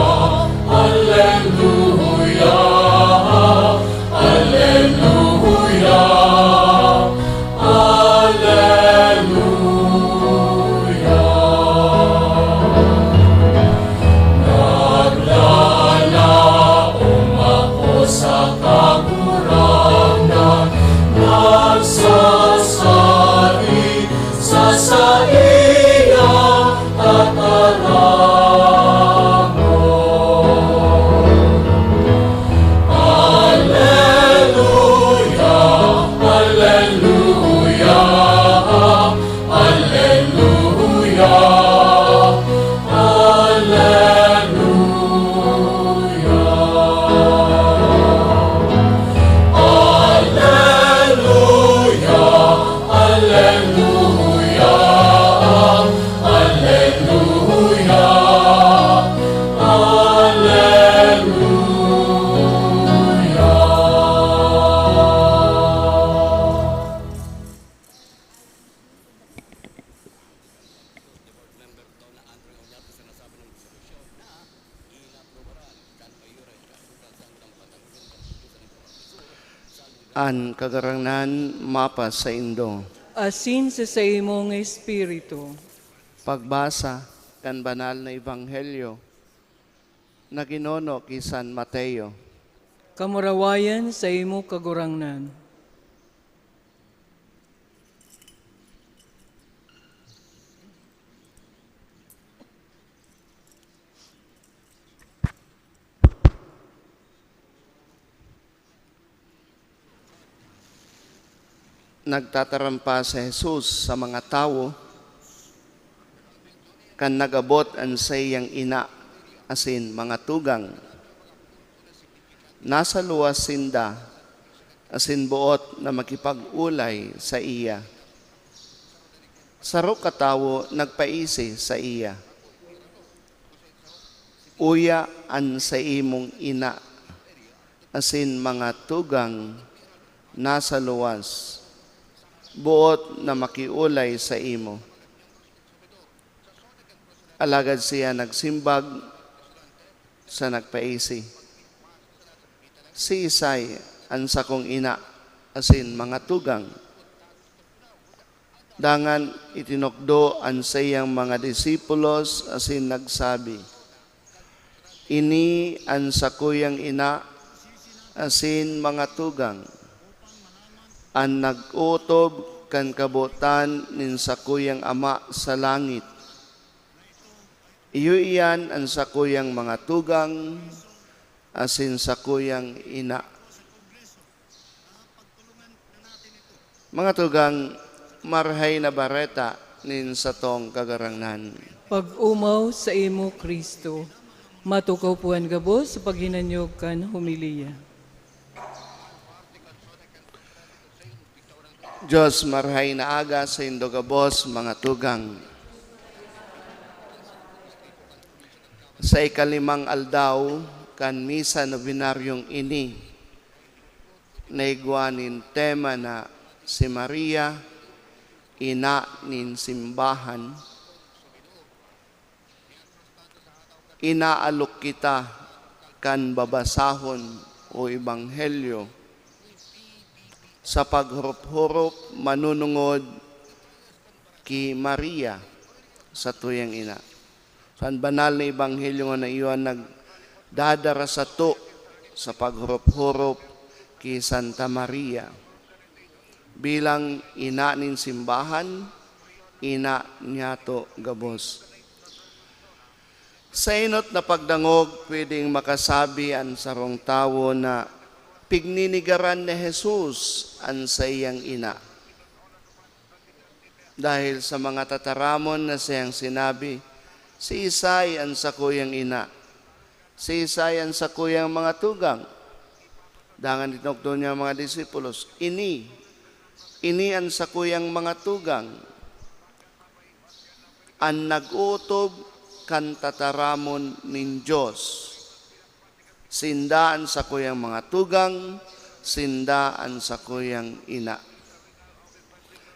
aleluya, aleluya, aleluya. Naglalaom ako sa Kagurangnan, nagsasadi sa saiyang tataramon. Aleluya, aleluya, aleluya, aleluya. Aleluya, aleluya, aleluya, aleluya. An Kagurangnan mapasaindo. Asin sa saimong espiritu. Pagbasa kan Banal na Ebanghelyo na ginuno ki San Mateo. Kamurawayan saimo, Kagurangnan. Nagtatarampa si Jesus sa mga tawo kan nag-abot an saiyang ina asin mga tugang. Nasa luwas sinda asin boot na makipag-olay saiya. Saro katawo nagpaisi saiya, "Uya an saimong ina asin mga tugang nasa luwas, boot na makiolay saimo." Alagad siya nagsimbag sa nagpaisi, "Siisay an sakong ina asin mga tugang?" Dangan itinukdo an saiyang mga disipulos asin nagsabi, "Ini an sakuyang ina asin mga tugang, an nag-ootob kan kabotan nin sakuyang Ama sa langit. Iyo iyan an sakuyang mga tugang asin sakuyang ina." Mga tugang, Marahay na Bareta nin satong Kagurangnan. Pag-omaw saimo, Cristo. Matukaw po an gabos sa paghinanyog kan homilya. Diyos, marahay na aga saindo gabos, mga tugang. Sa ikalimang aldaw kan misa nobenaryong ini, naigwa nin tema na si Maria, ina nin simbahan, Inaalok kita kan babasahon o ebanghelyo sa paghurop-hurop manunungod ki Maria, satuyang ina. So, an banal na ebanghelyo ngona iyo an nagdadara sato sa paghurop-hurop ki Santa Maria bilang ina nin simbahan, ina niyato gabos. Sa enot na pagdangog, pwedeng makasabi an sarong tawo na pigninigaran ni Jesus an saiyang ina. Dahil sa mga tataramon na saiyang sinabi, "Siisay an sakuyang ina? Siisay an sakuyang mga tugang?" Dangan itinukdo niya ang mga disipulos, "Ini, ini an sakuyang mga tugang, an nag-ootob kan tataramon nin Dios. Sinda an sakuyang mga tugang, sinda an sakuyang ina."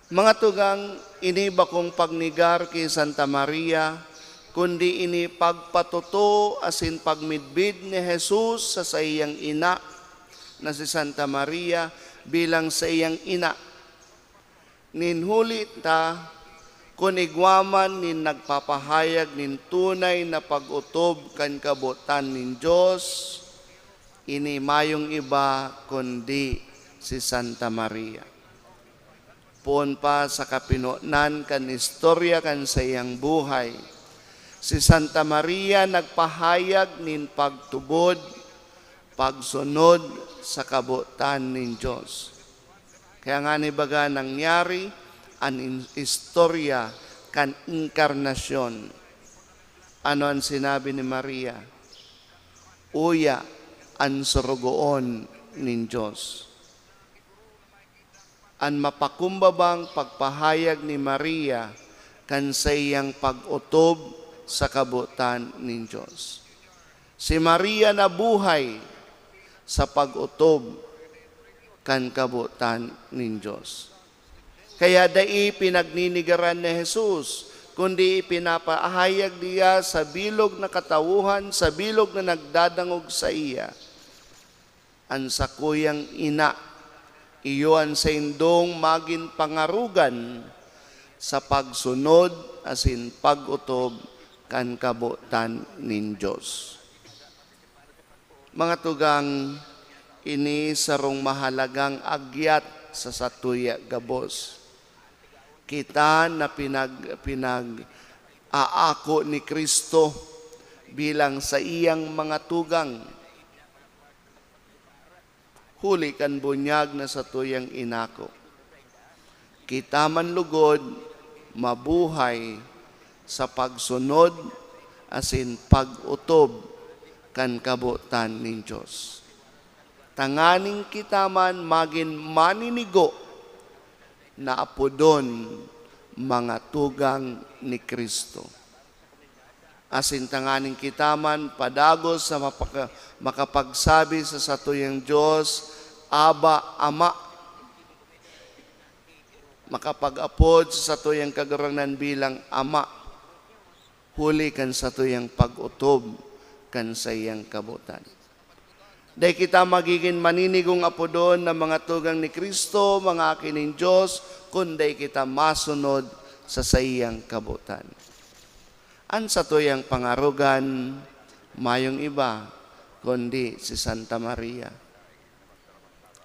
Mga tugang, ini bakong pagnegar ki Santa Maria, kundi ini pagpatotoo asin pagmidbid ni Jesus sa saiyang ina na si Santa Maria bilang saiyang ina. Nin huli ta, kun igwa man nin nagpapahayag nin tunay na pag-otob kan kabotan nin Dios, ini mayong iba kundi si Santa Maria. Poon pa sa kapinonan kan istorya kan saiyang buhay, si Santa Maria nagpahayag nin pagtubod, pagsunod sa kabotan nin Dios. Kaya ngani baga nangyari an in-, istorya kan inkarnasyon. Ano an sinabi ni Maria? Uya an sorogoon nin Dios. An mapakumbabang pagpahayag ni Maria kan saiyang pag-otob sa kabotan nin Dios. Si Maria nabuhay sa pag-otob kan kabotan nin Dios. Kaya dai pinagninigaran ni Jesus, kundi ipinapahayag niya sa bilog na katawhan, sa bilog na nagdadangog saiya. An sakuyang ina, iyo an saindong magin pangarogan sa pagsunod asin pag-otob kan kabotan nin Dios. Mga tugang, ini sarong mahalagang agyat sa satuya gabos. Kita na pinag-, pinag-aako ni Cristo bilang saiyang mga tugang, huli kan bunyag na satuyang inako. Kita man lugod mabuhay sa pagsunod asin pag-otob kan kabotan nin Dios, tanganing kita man magin maninigo na apodon mga tugang ni Cristo. Asin tanganing kita man padagos sa mapaka-, makapagsabi sa satuyang Dios, "Aba, Ama." Makapag-apod sa satuyang Kagurangnan bilang Ama, huli kan satuyang pag-otob kan saiyang kabotan. Dai kita magigin maninigong apodon na mga tugang ni Cristo, mga aki nin Dios, kun dai kita masunod sa saiyang kabotan. An satuyang pangarogan, mayong iba, kundi si Santa Maria,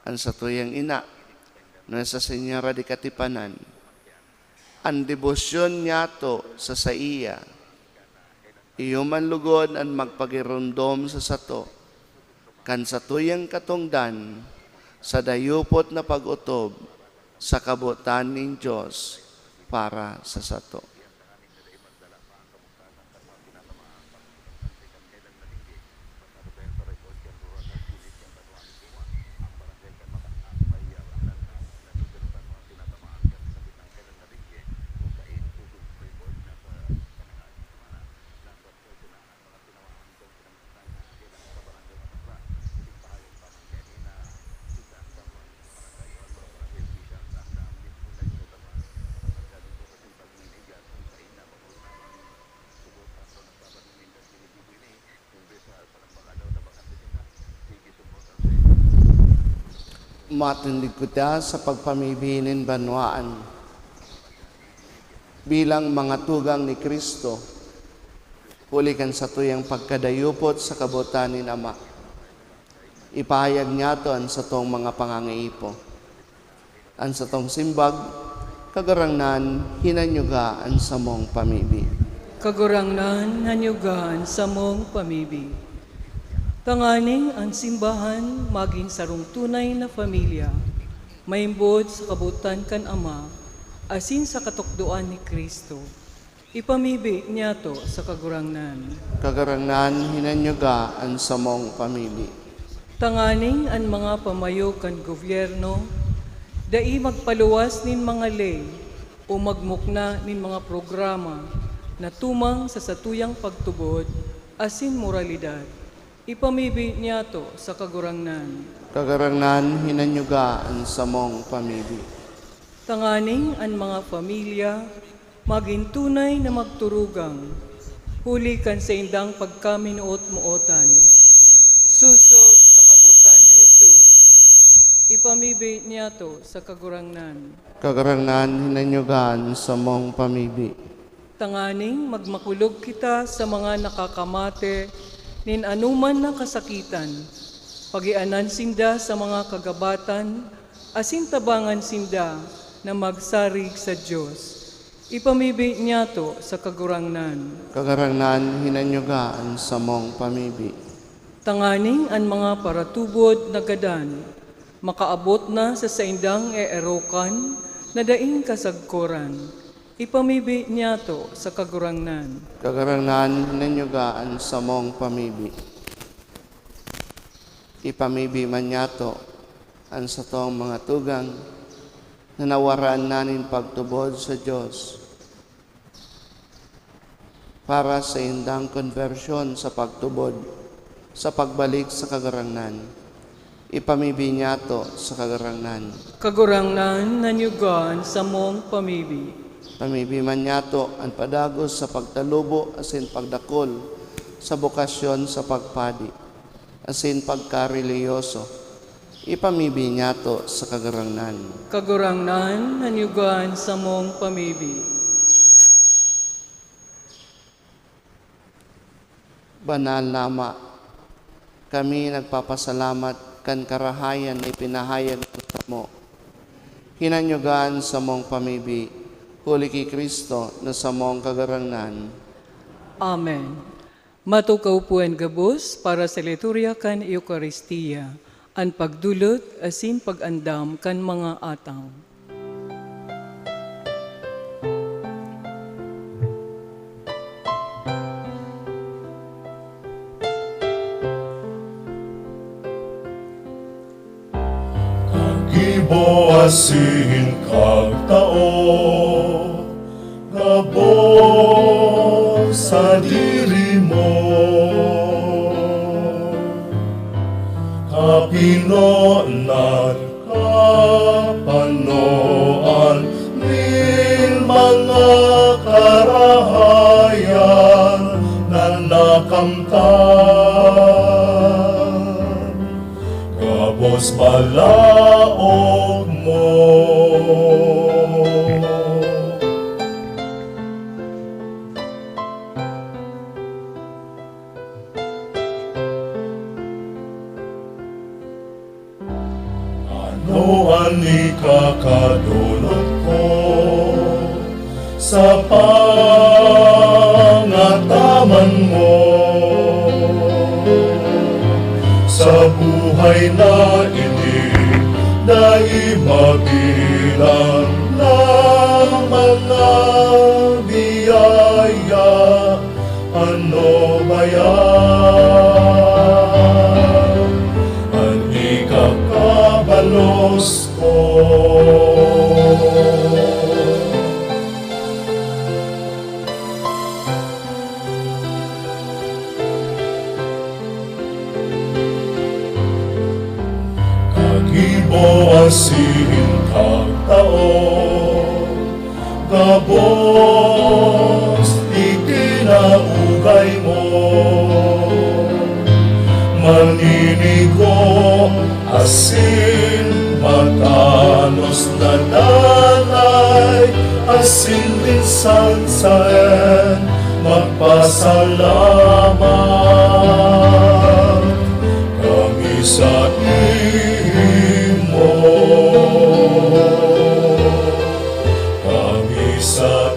an satuyang ina, Nuestra Señora de Katipanan. An debosyon niyato sa saiya, iyo man lugod an magpagiromdom sa sato kan satuyang katongdan sa dayupot na pag-otob sa kabotan nin Dios para sa sato. Matindig kita sa pagpamibi nin banwaan bilang mga tugang ni Cristo, huli kan satuyang pagkadayupot sa kabotan nin Ama. Ipahayag niyato an satong mga pangangaipo. An satong simbag, Kagurangnan, hinanyuga an samong pamibi. Kagurangnan, hanyuga an samong pamibi. Tanganing an simbahan magin sarong tunay na pamilya, maimbod sa kabotan kan Ama, asin sa katukdoan ni Cristo. Ipamibi niyato sa Kagurangnan. Kagurangnan, hinanyuga an samong pamibi. Tanganing an mga pamayo kan gobyerno dai magpaluwas nin mga ley o magmukna nin mga programa na tumang sa satuyang pagtubod asin moralidad. Ipamibi niyato sa Kagurangnan. Kagurangnan, hinanyuga an samong pamibi. Tanganing an mga pamilya magin tunay na magturugang, huli kan saindang pagkaminuot-mootan. Sosog sa kabotan ni Jesus, ipamibi niyato sa Kagurangnan. Kagurangnan, hinanyuga an samong pamibi. Tanganing magmakulog kita sa mga nakakamate nin anoman na kasakitan, pagianan sinda sa mga kagabatan, asin tabangan sinda na magsarig sa Dios. Ipamibi niyato sa Kagurangnan. Kagurangnan, hinanyuga an samong pamibi. Tanganing an mga paratubod na gadan makaabot na sa saindang eerokan na daing kasagkoran. Ipamibi niyato sa Kagurangnan. Kagurangnan, hinanyuga an samong pamibi. Ipamibi man niyato an satong mga tugang na nawaraan na nin pagtubod sa Dios para sa indang konbersyon sa pagtubod sa pagbalik sa Kagurangnan. Ipamibi niyato sa Kagurangnan. Kagurangnan, hanyuga an samong pamibi. Pamibi man niyato an padagos sa pagtalubo asin pagdakul sa bokasyon sa pagpadi asin pagkarelihiyoso. Ipamibi niyato sa Kagurangnan. Kagurangnan, hanyuga an samong pamibi. Banal na Ama, kami nagpapasalamat kan karahayan na ipinahayag mo samo. Hinanyuga an samong pamibi, huli ki Cristo na samong Kagurangnan. Amen. Matukaw po an gabos para sa liturya kan Eukaristia, an pagdolot asin pag-andam kan mga ataw. Kagibo asin kagtao, gabos sadiri mo. Kapinonan, kapanoan nin mga karahayan na nakamtan, gabos balaog mo. Ano an ikakadolot ko sa pangataman mo? Sa buhay na ini, dai mabilang na mga biyaya. Ano ba yan? An ikakabalos ko. Kagibo asin kagtao, gabos ikinaugay mo. Maninigo asin Tanos na danay asin minsan saen magpasalamat kami saimo, kami saimo.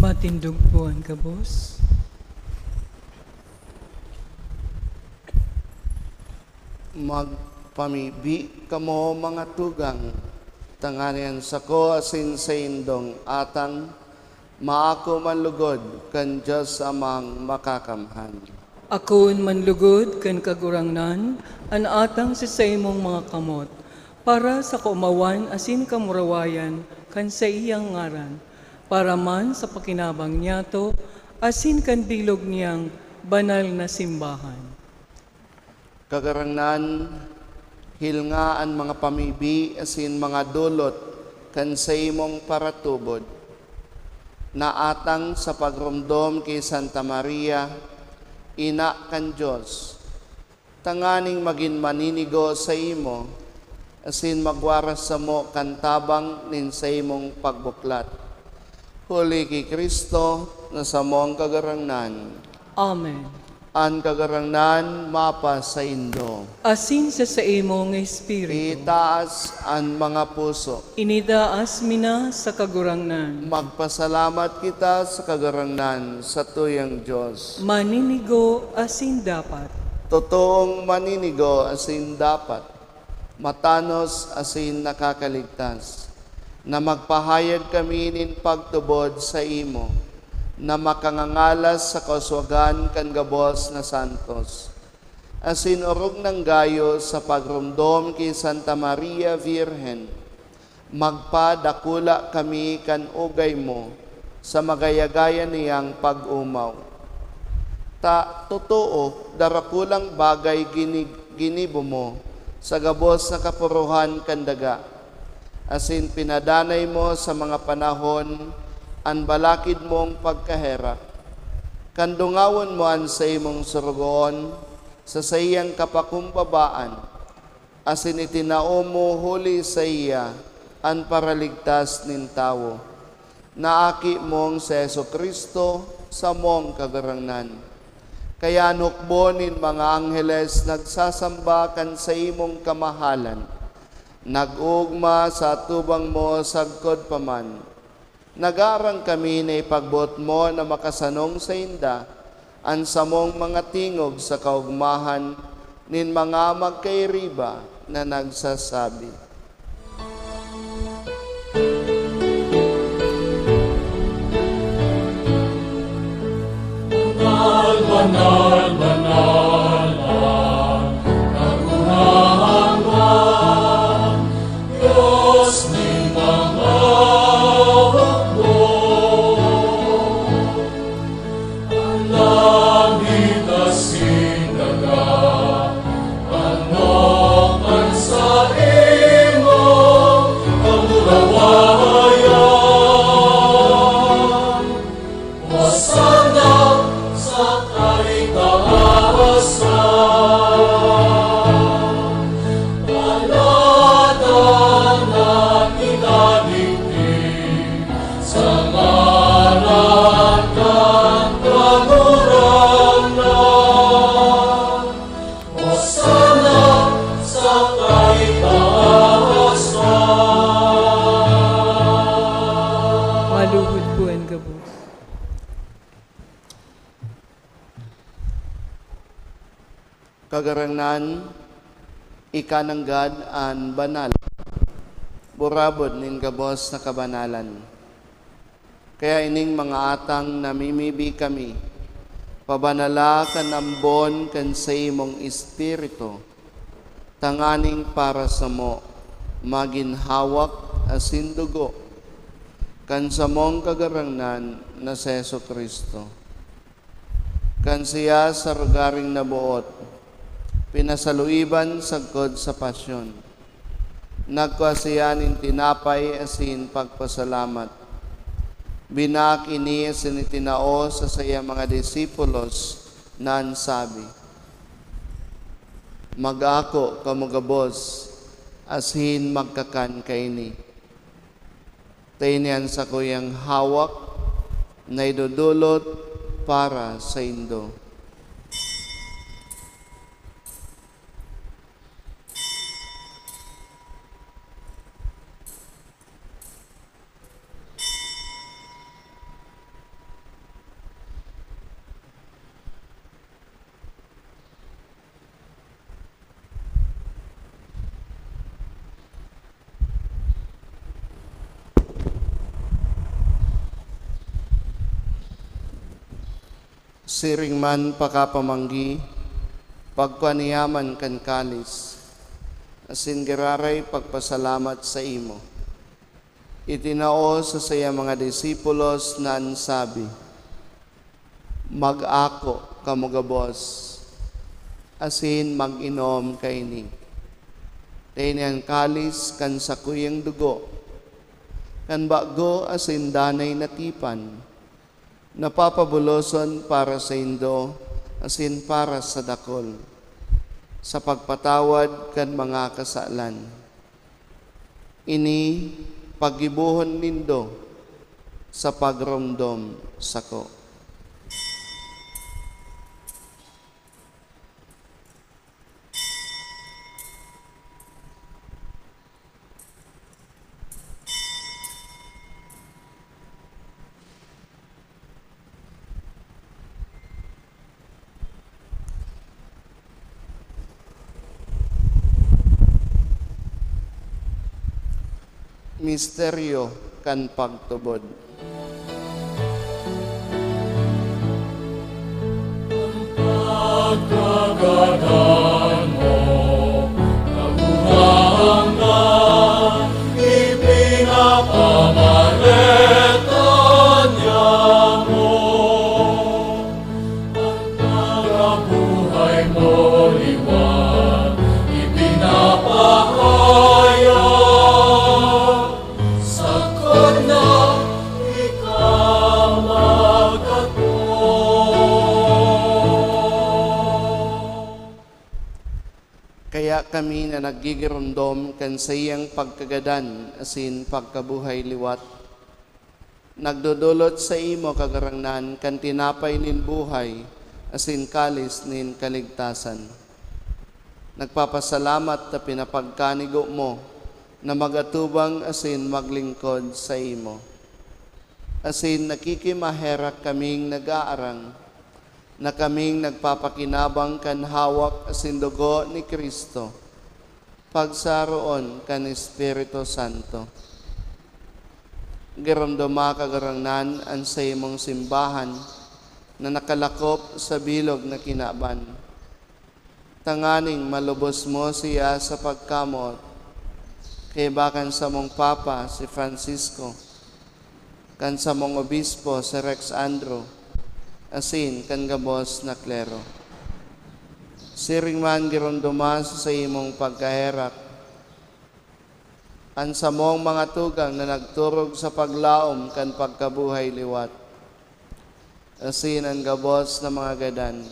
Matindog po an gabos. Magpamibi kamo, mga tugang, tanganing an sako asin saindong atang maako man logod kan Dios Amang Makakamhan. Akoon man logod kan Kagurangnan an atang sa saimong mga kamot, para sa kaomawan asin kamurawayan kan saiyang ngaran, para man sa pakinabang niyato asin kan bilog niyang banal na simbahan. Kagurangnan, hilnga an mga pamibi asin mga dolot kan saimong paratubod, na atang sa pagromdom ki Santa Maria, Ina kan Dios, tanganing magin maninigo saimo asin magwaras samo kan tabang nin saimong pagbuklat. Huli ki Cristo na samong Kagurangnan. Amen. An Kagurangnan mapasaindo. Asin sa saimong espiritu. Itaas an mga puso. Initaas mi na sa Kagurangnan. Magpasalamat kita sa Kagurangnan, satuyang Dios. Maninigo asin dapat. Totoong maninigo asin dapat, matanos asin nakakaligtas, na magpahayag kami nin pagtubod saimo, na makangangalas sa kauswagan kan gabos na santos, asin orog nang gayo sa pagromdom ki Santa Maria Virgen, magpadakula kami kan ugay mo sa magayagayan niyang pag-omaw. Ta, totoo, darakulang bagay gini-, ginibo mo sa gabos na kapurohan kan daga, asin pinadanay mo sa mga panahon an balakid mong pagkaherak. Kan dungawon mo an saimong sorogoon sa saiyang kapakumbabaan, asin itinao mo huli saiya an Paraligtas nin tawo, na Aki mong si Jesu-Cristo, samong Kagurangnan. Kaya an hukbo nin mga angheles nagsasamba kan saimong kamahalan, nag-oogma sa atubang mo sagkod pa man. Nagaarang kami na ipagboot mo na makasanong sainda an samong mga tingog sa kaogmahan nin mga magkairiba na nagsasabi, "Banal, banal, banal an Kagurangnan, Dios nin mga hukbo." An langit asin daga, ano man saimong kamurawayan. Hosana sa Kaitang Kagurangnan, ika nanggad an banal, burabod nin gabos na kabanalan. Kaya ining mga atang namimibi kami, pabanala kan ambon kan saimong Espiritu, tanganing para samo magin hawak asin dugo kan samong Kagurangnan na si Jesu-Cristo. Kan siya sa rogaring naboot, pinasaluiban sagkod sa pasyon, nagkua siya nin tinapay asin pagpasalamat. Binaak ini asin itinao sa saiyang mga disipulos na an sabi, "Mag-ako kamo gabos asin magkakan kaini. Ta ini an sakuyang hawak na idodolot para saindo." Siring man pakapamanggi, pagkua niya man kan kalis, asin giraray pagpasalamat saimo. Itinao sa saiyang mga disipulos na an sabi, "Mag-ako kamo gabos, asin mag-inom kaini. Ta ini an kalis kan sakuyang dugo, kan bago asin danay na tipan, na papabuloson para saindo asin para sa dakul, sa pagpatawad kan mga kasalan. Ini paggibohon nindo sa pagromdom sako." Misteryo kan pagtubod. Pagkagadan mo, Kagurangnan, ipinapamareta niamo. An pagkabuhay mo liwat, ipinapahayag, sagkod na ika magkatong. Kaya kami na naggigiromdom kan saiyang pagkagadan asin pagkabuhay liwat, nagdodolot saimo, Kagurangnan, kan tinapay nin buhay asin kalis nin kaligtasan. Nagpapasalamat ta pinapagkanigo mo na mag-atubang asin maglingkod saimo. Asin nakikimaherak kaming nag-aarang na kaming nagpapakinabang kan hawak asin dugo ni Cristo, pagsaroon kan Espiritu Santo. Giromdoma, Kagurangnan, an saimong simbahan na nakalakop sa bilog na kinaban, tanganing malubos mo siya sa pagkamoot, kaiba kan samong Papa, si Francisco, kan samong Obispo, si Rex Andrew, asin kan gabos na klero. Siring man giromdoma sa saimong pagkaherak an samong mga tugang na nagturog sa paglaom kan pagkabuhay liwat, asin an gabos na mga gadan.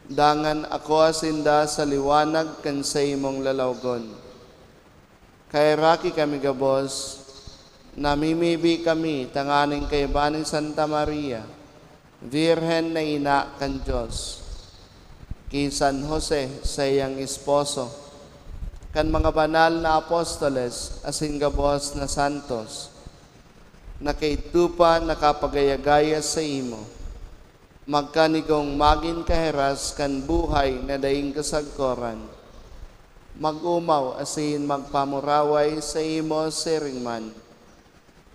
Dangan akoa sinda sa liwanag kan saimong lalawgon. Kaheraki kami gabos, namimibi kami tanganing kaiba ni Santa Maria, Birhen na ina kan Dios, ki San Jose, saiyang esposo, kan mga banal na apostoles asin gabos na santos, na kaidto pa nakapagaya-gaya saimo. magkanigong magin kaheras kan buhay na daing kasagkoran. Mag-omaw asin magpamuraway saimo siring man,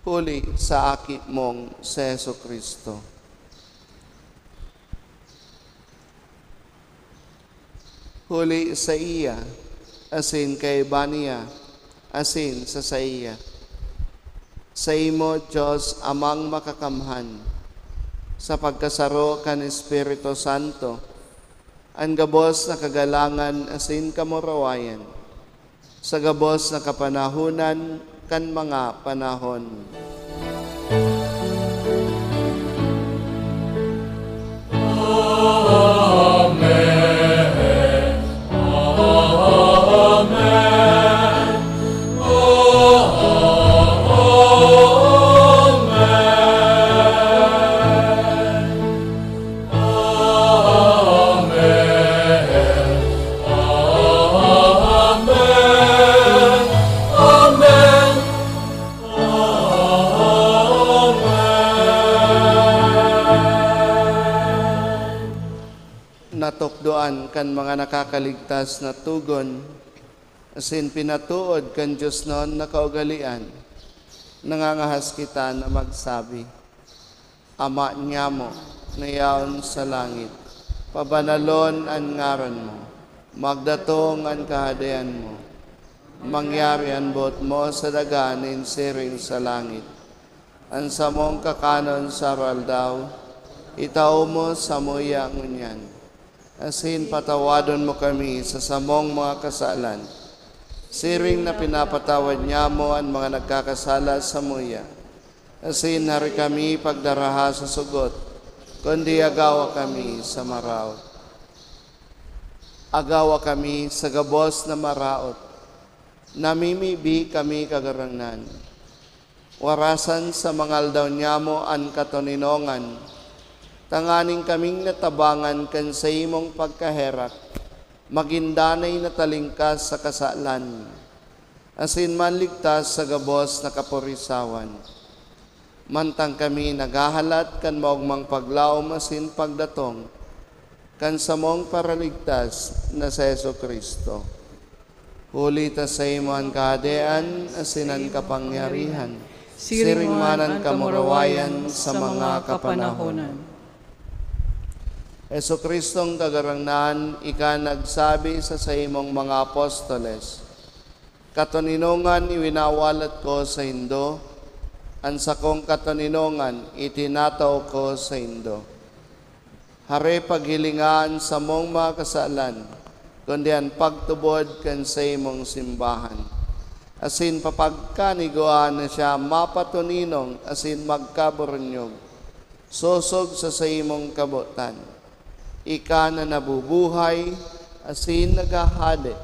huli sa Aki mong si Jesu-Cristo. Huli saiya, asin kaiba niya, asin sa saiya. Saimo, Dios Amang Makakamhan, sa pagkasaro kan Espiritu Santo, an gabos na kagalangan asin kamurawayan, sa gabos na kapanahonan kan mga panahon. Amen. Amen. Amen. Amen. Amen. Amen. Amen. Natukdoan kan mga nakakaligtas na togon, asin pinatood kan diosnon na kaugalean, nangangahas kita na magsabi, Ama niamo na yaon sa langit, pabanalon an ngaran mo. Magdatong an Kahadean mo. Mangyari an boot mo sa daga nin siring sa langit. An samong kakanon sa aroaldaw, itao mo samuya ngunyan. Asin patawadon mo kami sa samong mga kasalan, siring na pinapatawad niamo an mga nagkakasala samuya. Asin hari kami pagdaraha sa sugot, kundi agawa kami sa maraot. Agawa kami sa gabos na maraot. Namimibi kami, Kagurangnan. Warasan sa mga aldaw niamo an katoninongan, tanganing kaming natabangan kan saimong pagkaherak, magin danay na talingkas sa kasalan, asin manligtas sa gabos na kaporisawan. Mantang kami naghahalat kan maogmang paglaom asin pagdatong kan samong Paraligtas na si Jesu-Cristo. Huli ta saimo an Kahadean asin an kapangyarihan, siring man an kamurawayan sa mga kapanahonan. Jesu-Cristong Kagurangnan, ika nagsabi sa saimong mga apostoles, "Katoninongan iwinawalat ko saindo, an sakong katoninongan itinatao ko saindo." Hare, paghilinga an samong mga kasalan, kundi an pagtubod kan saimong simbahan. Asin papagkanigwaan na siya mapatoninong asin magkaburunyog, sosog sa saimong kabotan. Ika na nabubuhay asin naghahade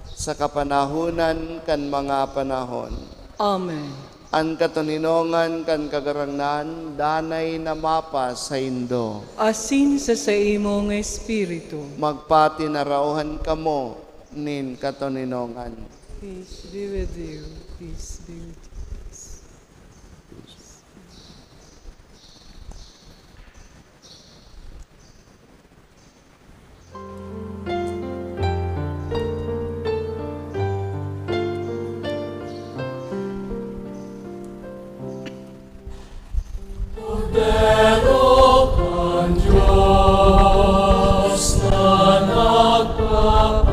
sa kapanahonan kan mga panahon. Amen. An katoninongan kan Kagurangnan danay na mapasaindo. Asin sa saimong espiritu. Magpatinarauhan kamo nin katoninongan. Peace be with you. Peace be with you. Kordero kan Dios na nagpapara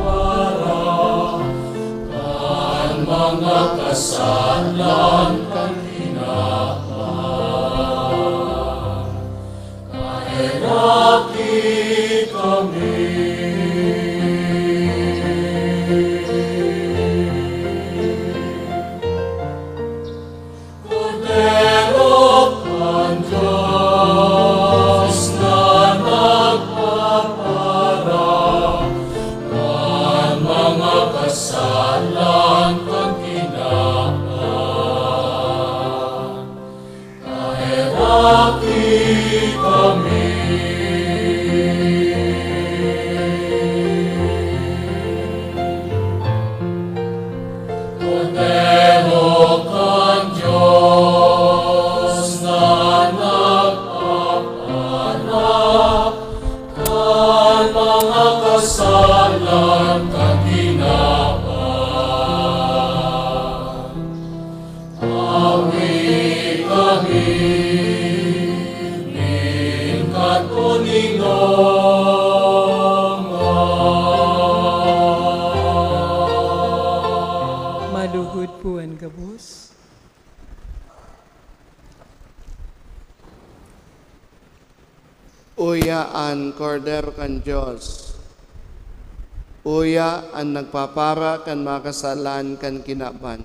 kan mga kasalan kan tinawan. Kaheraki kami. Kordero kan Dios na nagpapara kan mga kasalan kan tinawan. Kaheraki kami. Kordero kan Dios na nagpapanak Uya an Kordero kan Dios. Uya an nagpapara kan mga kasalan kan kinaban.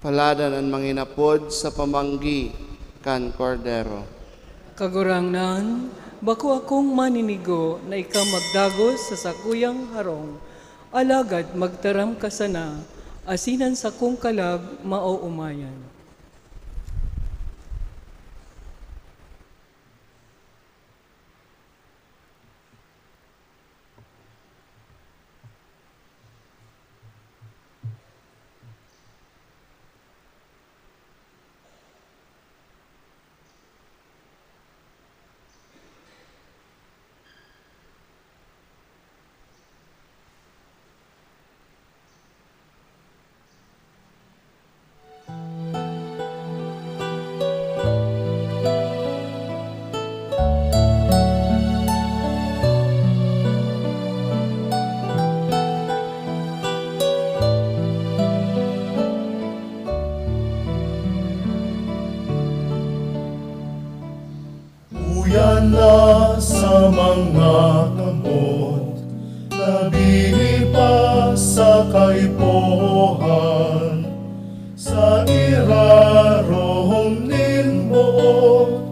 Paladan an manginapod sa pamanggi kan Kordero. Kagurangnan, bako akong maninigo na ika magdagos sa sakuyang harong, alagad magtaram ka sana, asin an sakong kalag maoomayan. Uya na sa mga kamot, labi pa sa kaipuhan, sa irarom nin boot,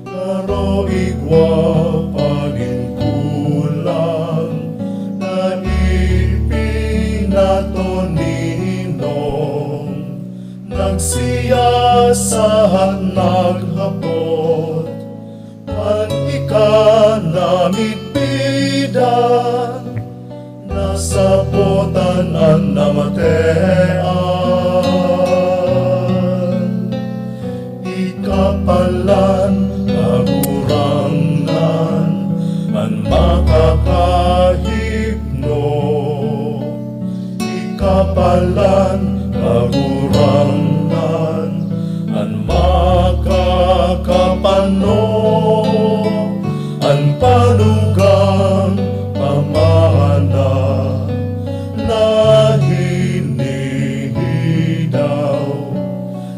garo igwa pa nin kulang na ipinatoninong. Nagsiyasahat, naghapot, kan ika namidbidan, nasapotan an namatean. Ika palan, Kagurangnan, an makakahipno. Ika palan, Kagurangnan, an makakapano, an panugang pamana na hinihidaw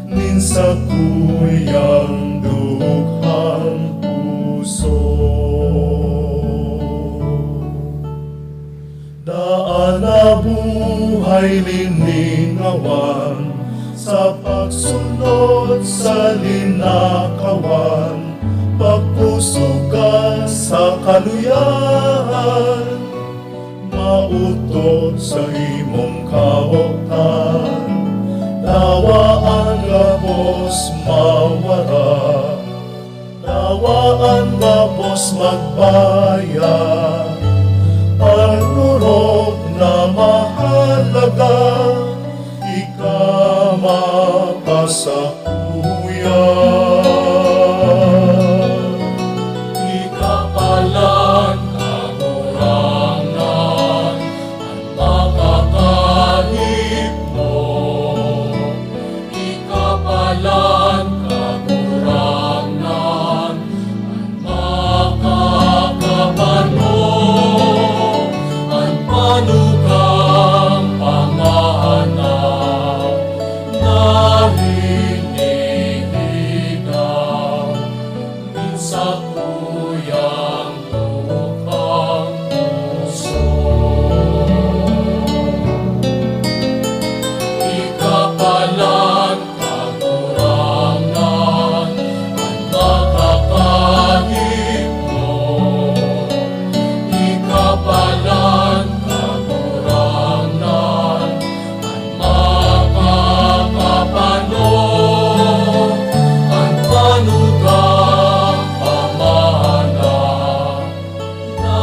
nin sakuyang dukhang puso. Daan na buhay liningawan sa pagsunod sa linakawan, pagpuso ka sa kaluyahan, maotot sa imong kaotan. Dawa an gabos mawara, dawa an gabos magbaya, an orog na mahalaga, ika mapasakuya. Ika palan, Kagurangnan, an makakahipno. Ika palan, Kagurangnan, an makakapano, an panugang pamana na hinihidaw nin sakuyang dukhang puso. Ika palan, Kagurangnan, an makakahipno. Ika palan, Kagurangnan, an makakapano, an panugang pamana na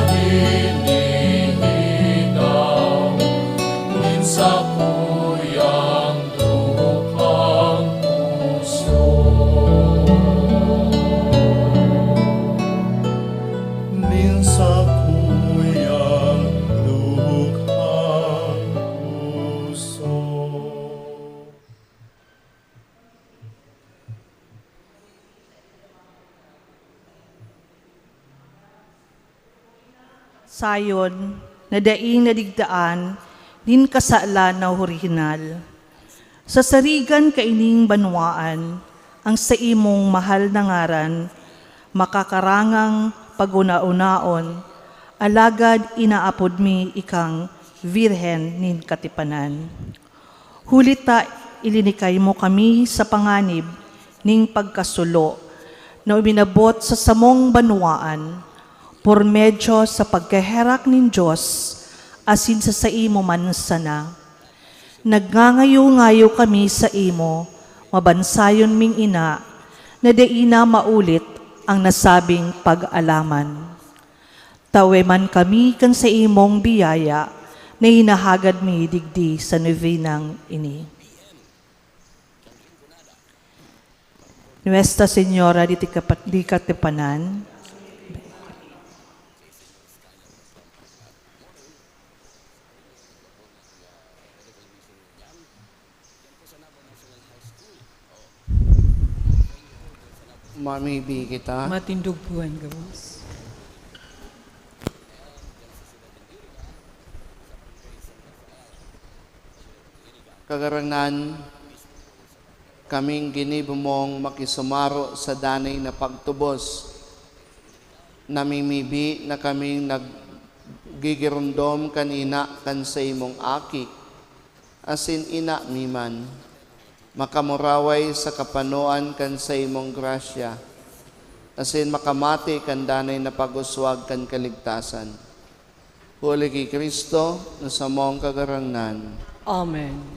hinihidaw nin sakuyang dukhang puso. Nin sakuyang dukhang puso. Sayon na daing nadigdaan nin kasalan na orihinal. Sasarigan kaining banwaan ang saimong mahal na ngaran, makakarangang pag-una-unaon, alagad inaapod mi ikang Birhen nin Katipanan. Huli ta ilinikay mo kami sa panganib ning pagkasulo na uminabot sa samong banwaan, por medyo sa pagkaherak nin Dios asin sa saimo man sana. Nagngangayo-ngayo kami saimo, mabansayon ming ina, na dai na maulit ang nasabing pag-alaman. Tawe man kami kan saimong biyaya na hinahagad mi digdi sa novenang ini. Nuestra Señora di Tika-, di Katipanan. Mamibi kita. Matindog po ang gabos. Kagurangnan, kaming ginibo mong makisumaro sa danay na pagtubos. Namimibi na kaming naggigiromdom kan ina kan saimong aki, asin ina mi man, makamuraway sa kapanoan kan saimong grasya, asin makamate kan danay na pag-uswag kan kaligtasan. Huli ki Cristo na samong Kagurangnan. Amen.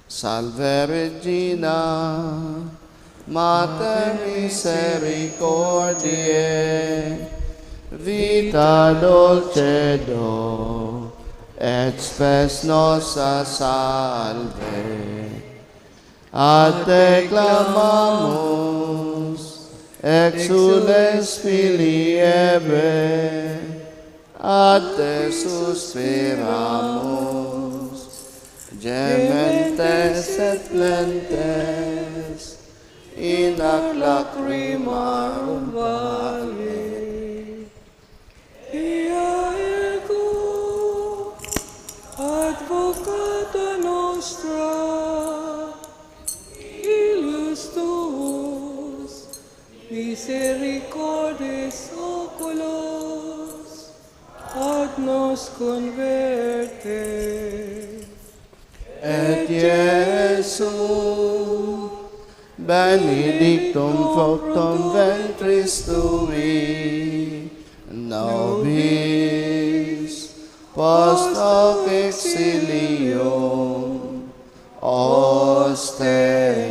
Salve Regina, Mater Misericordiae, Vita Dulcedo, et Spes Nossa Salve. A te clamamos, exules filii Hevae, a te suspiramos, gementes et flentes in hac lacrimarum valle. Ea ego, advocata nostra, ilus tuus, misericordes oculos, ad nos converte. Et Iesu, benedictum fructum ventris tui, nobis post hoc exilium ostende.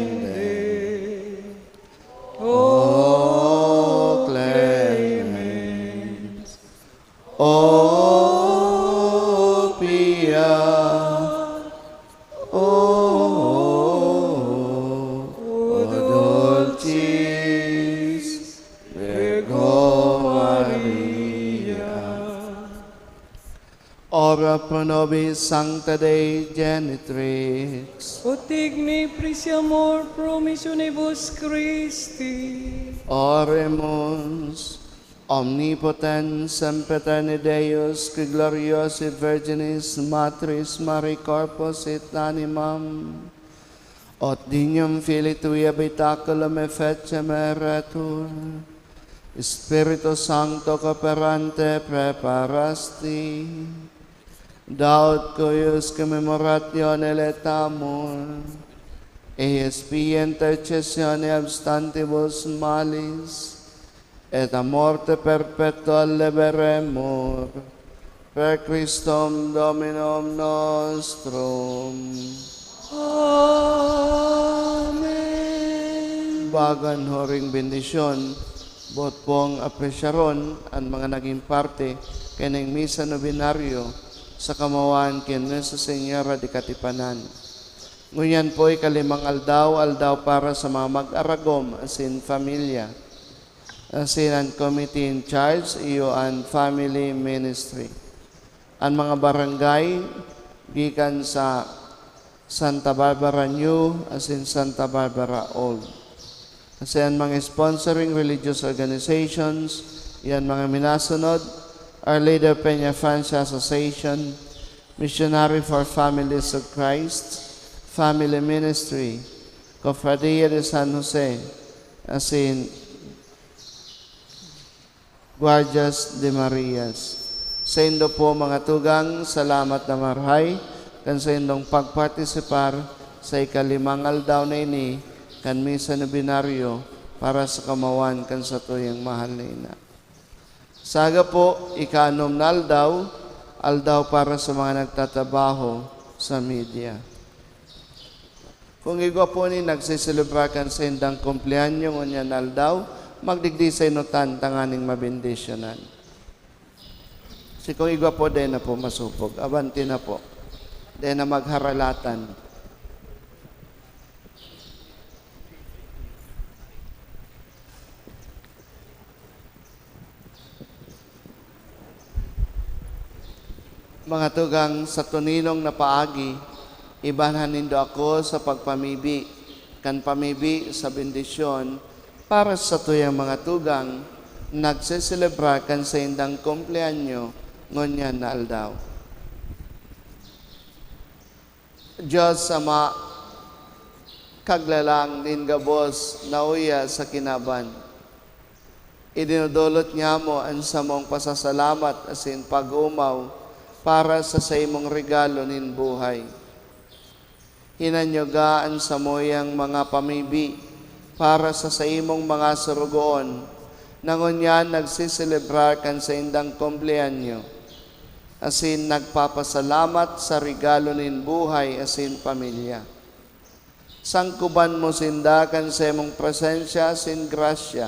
O clemens, O pia, O, O dulcis Virgo Maria. Ora pro nobis Sancta Dei Genitrix. Ut digni prisiamor promissionibus Christi. Oremus. Omnipotens, sempiterni Deus, qui gloriosae Virginis Matris Mariae corpus et animam, ut dignum Filii Tui habitaculum effecem eretur, Spiritu Sancto cooperante preparasti, Daut cuius commemoratio neletamur, eius pia intercessione abstantibus malis, et a morte perpetua liberemur, per Christum Dominum nostrum. Amen. Bagan huring bendisyon, boot pong apresyaron an mga naging parte kaning misa novenario sa kamawaan ki Nuestra Señora de Katipanan. Ngunyan po ikalimang aldaw, aldaw para sa mga mag-aragom asin pamilya. Asin an committee in charge, iyo an family ministry. An mga barangay gikan sa Santa Barbara New asin Santa Barbara Old. Asin an mga sponsoring religious organizations, iyo an mga minasunod, Our Lady of Peña Francia Association, Missionary for Families of Christ, Family Ministry, Cofradia de San Jose, asin Guardias de Marias. Saindo po, mga tugang, salamat na marhay kan saindong pagpartisipar sa ikalimang aldaw na ini kan Misa Novenario para sa kamawan kan satuyang mahal na ina. Saga po, ikaanom na aldaw, aldaw para sa mga nagtatrabaho sa media. Kung igwa po ni nagseselebrar kan saindang kumpleanyo ngunyan na aldaw, magdigdi sa inutan tanganing mabendisyonan. Si kung igwa po, dai na po masupog. Abante na po. Dai na magharalatan. Mga tugang, sa tuninong na paagi, ibanhan nindo ako sa pagpamibi kan pamibi sa bendisyon para sa tuyang mga tugang nagseselebrar kan saindang kumpleanyo ngunyan na aldaw. Dios Ama, Kaglalang nin gabos na uya sa kinaban, idinodolot nyamo an samong pasasalamat asin pag-omaw para sa saimong regalo nin buhay. Hinanyoga an samuyang mga pamibi para sa saimong mga sorogoon na ngunyan nagseselebrar kan saindang kumpleanyo, asin nagpapasalamat sa regalo nin buhay asin pamilya. Sangkoban mo sinda kan saimong presensya asin grasya,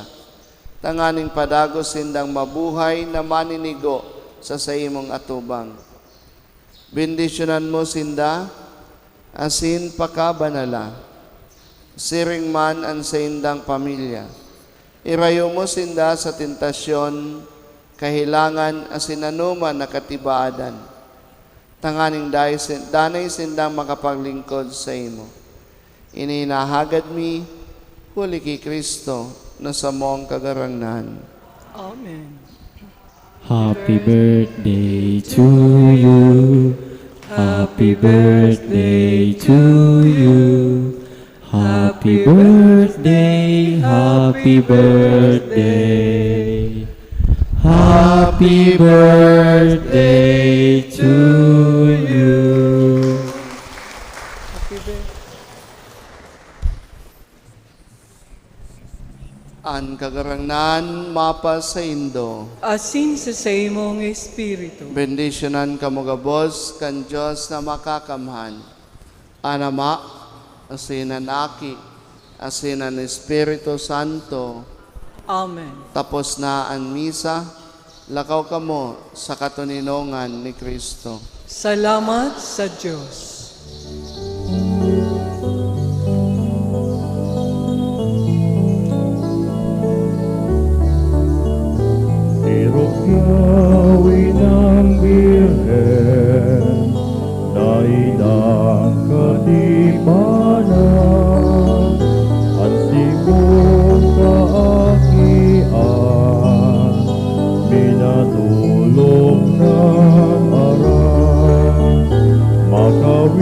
tanganing padagos sindang mabuhay na maninigo sa saimong atubang. Bendisyonan mo sinda asin pakabanala, siring man an saindang pamilya. Irayo mo sinda sa tentasyon, kahelangan asin anoman na katibaadan, tanganing dai sin-, danay sindang makapaglingkod saimo. Ini inahagad mi huli ki Cristo na samong Kagurangnan. Amen. Happy birthday to you. Happy birthday to you. Happy birthday, happy birthday. Happy birthday to you. Happy birthday. An Kagurangnan mapasaindo. Asin sa saimong espiritu. Bendisyonan kamo gabos kan Dios na Makakamhan, an Ama, asin an Aki, asin an Espiritu Santo. Amen. Tapos na an misa. Lakaw kamo sa katoninongan ni Cristo. Salamat sa Dios. Pirukyaw inang Birhen, naidang katipanan, an sikong kaakian, minatulong nag-aram, makaw-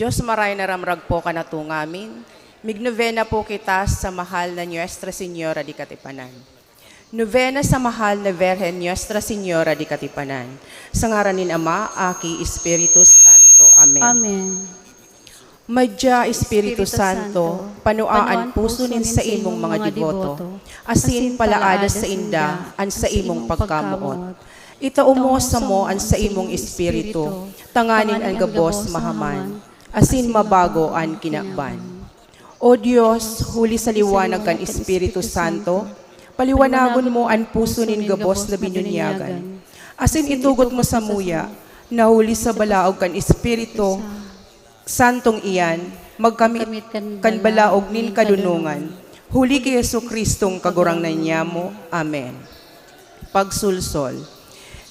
Dios maray na ramrag po kan atungamin, mignovena po kita sa mahal na Nuestra Señora de Katipanan. Novena sa mahal na Birhen Nuestra Señora de Katipanan. Sa ngaran nin Ama, Aki, Espiritu Santo. Amen. Amen. Madya, Espiritu Santo, panua an puso nin saimong mga deboto, asin palaada sainda an saimong pagkamoot. Itao mo samo an saimong espiritu, tanganing an gabos mahaman, asin mabago an kinaban. O Dios, huli sa liwanag kan Espiritu Santo, paliwanagon mo an puso nin gabos na binunyagan, asin itugot mo samuya na huli sa balaog kan Espiritu Santong iyan, magkamit kan balaog nin kadonongan, huli ki Jesu-Cristong Kagurangnan nyamo. Amen. Pagsulsol.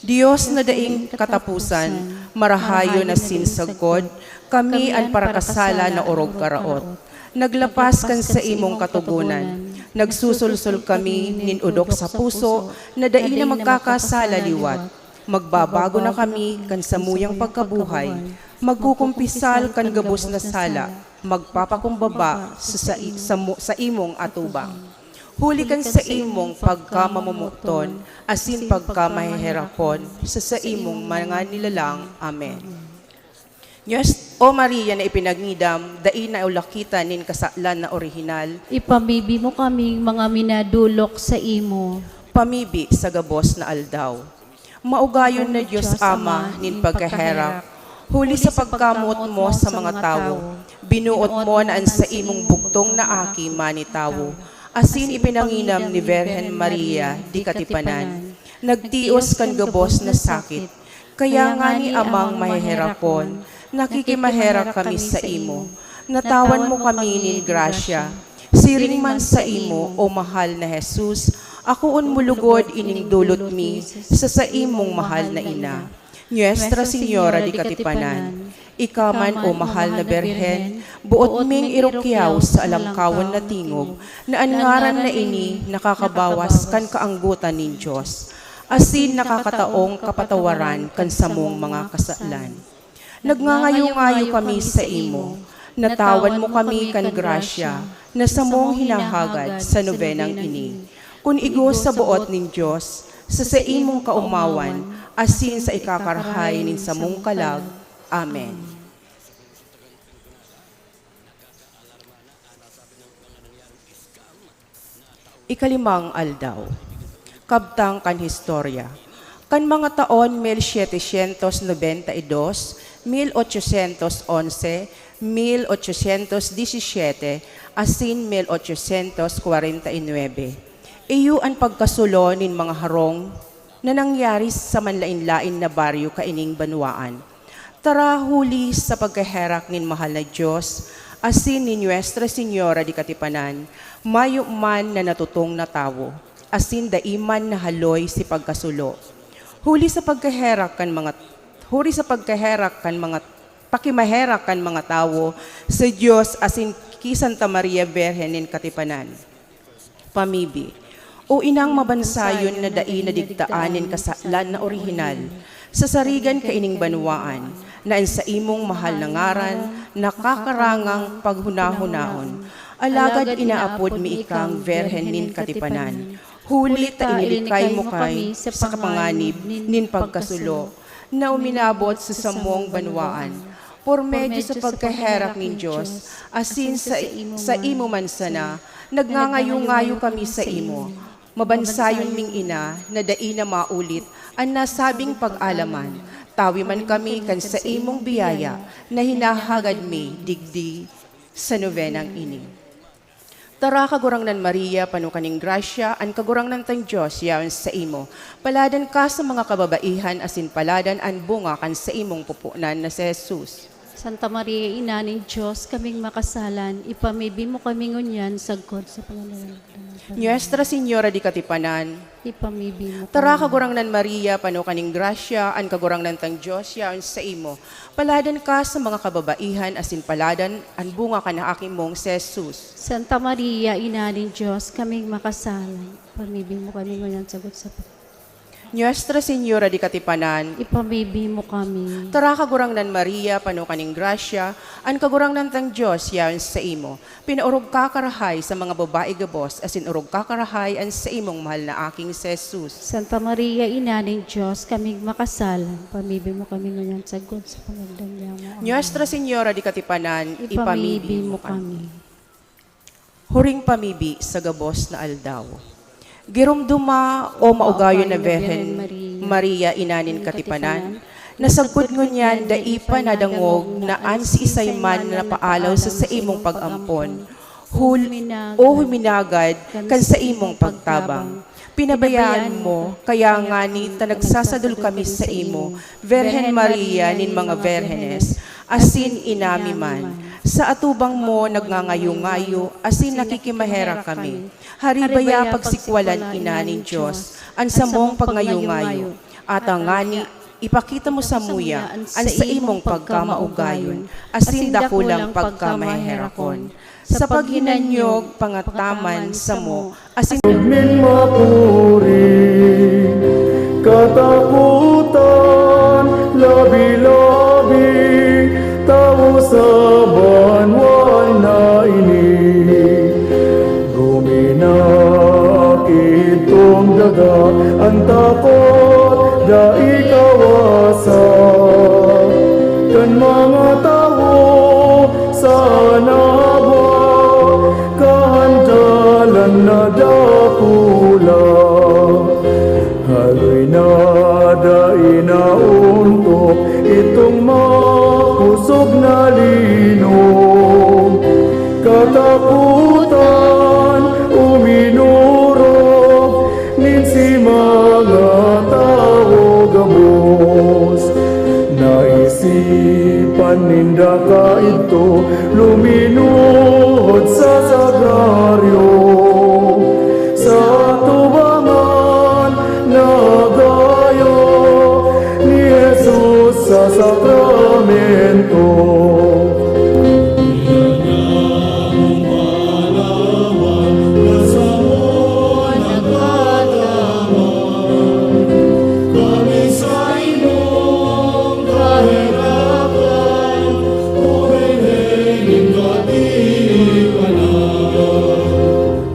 Dios na daing kataposan, marahayon asin sagkod, kami an parakasala na orog karaot. Naglapas kan saimong katogonan, nagsusulsol kami nin odok sa puso na dai na magkakasala liwat. Magbabago na kami kan samuyang pagkabuhay, magkukumpisal kan gabos na sala, magpapakumbaba sa, sa, sa, mo- sa imong atubang. Huli kan saimong pagkamamomoton asin pagkamaheherakon sa saimong mga nilalang. Amen. Dios, O Maria na ipinagngidam, dai na ulakitan nin kasalan na orihinal, ipamibi mo kaming mga minadolok sa imo. Pamibi sa gabos na aldaw. Maugayon na Dios Ama nin pagkaherak, huli sa pagkamoot mo sa mga tawo, binuot mo na an saimong bugtong na Aki manitawo, asin ipinanginam ni Virgen Maria di Katipanan, nagtios kan gabos na sakit. Kaya ngani, Amang maheherakon, nakikimaherak kami saimo. Natawan mo kami nin grasya. Siring man saimo, O mahal na Jesus, akoon mo lugod ining dolot mi sa saimong mahal na ina, Nuestra Señora de Katipanan. Ika man, O mahal na Birhen, boot ming irukyaw sa alangkawan na tingog na an ngaran na ini nakakabawas kan kaanggotan nin Dios, asin nakakataong kapatawaran kan samong mga kasalan. Nagngangayo-ngayo kami saimo, natawan mo kami kan grasya na samong hinahagad sa nobenang ini. Kun igwa sa boot nin Dios, sa saimong kaomawan, asin sa ikakarahay nin samong kalag. Amen. Ikalimang aldaw. Kabtang kan historya. Kan mga taon mil setecientos noventa y dos, mil ochocientos once, mil ochocientos diecisiete, asin mil ochocientos kwarenta y nuebe, iyo an pagkasulo nin mga harong na nangyari sa manlaen-laen na baryo kaining banwaan. Tara, huli sa pagkaherak nin mahal na Dios asin ni Nuestra Señora de Katipanan, mayo man na natutong na tawo, asin dai man nahaloy si pagkasulo. Huli sa pagkaherak kan mga, huli sa pagkaherak kan mga, pakimaherak kan mga tawo sa Dios asin ki Santa Maria Birhen nin Katipanan. Pamibi. O Inang mabansayon na dai nadigtaan nin kasalan na orihinal, sasarigan kaining banwaan, na an saimong mahal na ngaran nakakarangang paghunahunaon. Alagad inaapod mi ikang Birhen nin Katipanan, huli ta inilikay mo kami sa kapanganib nin pagkasulo na uminabot sa samong banwaan. Por medyo sa pagkaherak nin Dios, asin sa, sa imo man sana, nagngangayo-ngayo kami sa imo. Mabansayon ming ina na dai na maulit an nasabing pag-alaman, tawi man kami kan saimong biyaya na hinahagad mi digdi sa nobenang ini. Tara, Kagurangnan Maria, pano ka nin grasya, an Kagurangnan tang Dios yaon saimo. Paladan ka sa mga kababaihan, asin paladan an bunga kan saimong pupunan na si Jesus. Santa Maria, Ina nin Dios, kaming makasalan, ipamibi mo kami ngunyan sagkod sa pangangalan. Nuestra Señora de Katipanan, ipamibi mo kami. Tara, Kagurangnan Maria, pano ka nin grasya, an Kagurangnan tang Dios yaon saimo. Paladan ka sa mga kababaihan, asin paladan an bunga kan aki mong si Jesus. Santa Maria, Ina nin Dios, kaming makasalan, ipamibi mo kami ngunyan sagkod sa pag- Nuestra Señora de Katipanan, Ipamibi mo kami. Tara, Kagurangnan Maria, pano ka nin grasya, an Kagurangnan tang Dios yaon saimo. Pinaorog ka karahay sa mga babae gabos, asin orog ka karahay an saimong mahal na aking si Jesus. Santa Maria, Ina nin Dios, kami makasal, pamibi mo kami ngunyan sagkod sa pagkagdan niya mo. Nuestra Señora de Katipanan, Ipamibi mo kami. Huring pamibi sa gabos na aldaw. Giromdoma, o maugayon na Birhen Maria, Ina nin Katipanan, nasagkod ngunyan dai pa nadangog na an siisay man na napaalaw sa saimong pag-ampon, hul o huminagad kan saimong pagtabang. Pinabayaan mo, kaya ngani ta nagsasadol kami saimo, Birhen Maria nin mga Birhenes, asin Ina mi man. Sa atubang mo nagngangayo-ngayo, asin nakikimaherak kami. Hari baya pagsikwalan, Ina nin Dios, an samong pagngayo-ngayo, ata ngani ipakita mo samuya an saimong pagkamaugayon asin dakulang pagkamaherakon. Sa paghinanyog, pangataman samo, asin Nin mapuri, katapotan, labi-labi, tawo sa banwal na ini. Guminakit tong daga, an takot dai kawasa. Kan mga tawo sa nabwa, kahandalan na dakula. Haloy na dai naontok itong makosog na linog. Katapotan, uminorog nin si mga tawo gabos. Naisipan ninda kaidto luminuhod sa sagraryo. Sa atubangan, nagayo ni Jesus sa sakramento.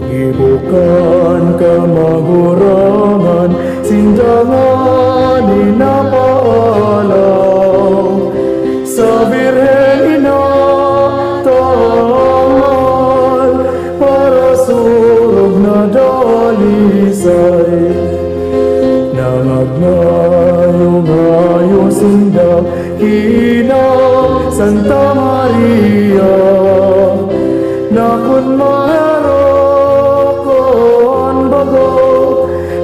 Gibo kan kamagurangan, sinda ngani napaalaw. Sa Birhen Ina tang mahal, parasurog na dalisay. Nangagngayo-ngayo sinda ki Ina Santa Maria, na kun maherak an baga,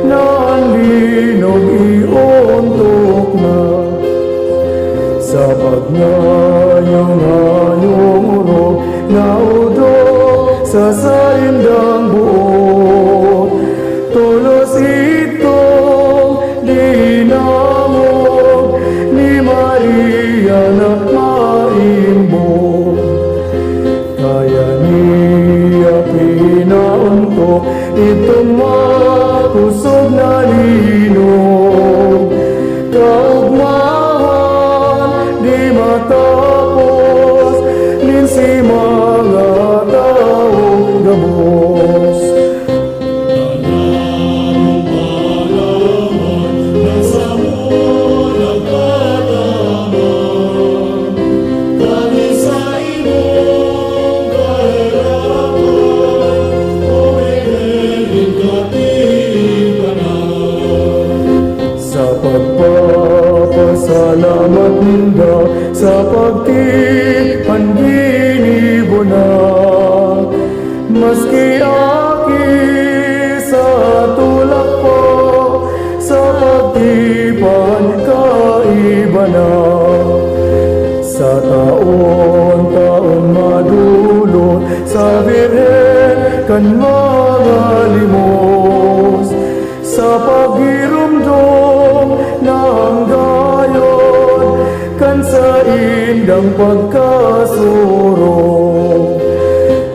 na an linog iontok na. Sa pagngayo-ngayong orog, naodok sa saindang boot. Tolos itong dinangog ni Maria na maimbong. Kaya niya pinaontok itong makosog na linog. Kaogmahan di matapos nin si mga tawo gabos. Sa pagpapasalamat ninda sa pagtipan ginibo na, maski aki sa tulak pa, sa pagtipan kaiba na. Sa taon-taon madolon sa Birhen kan mga limos, sa paghiromdom na anggayon kan saindang pagkasurog.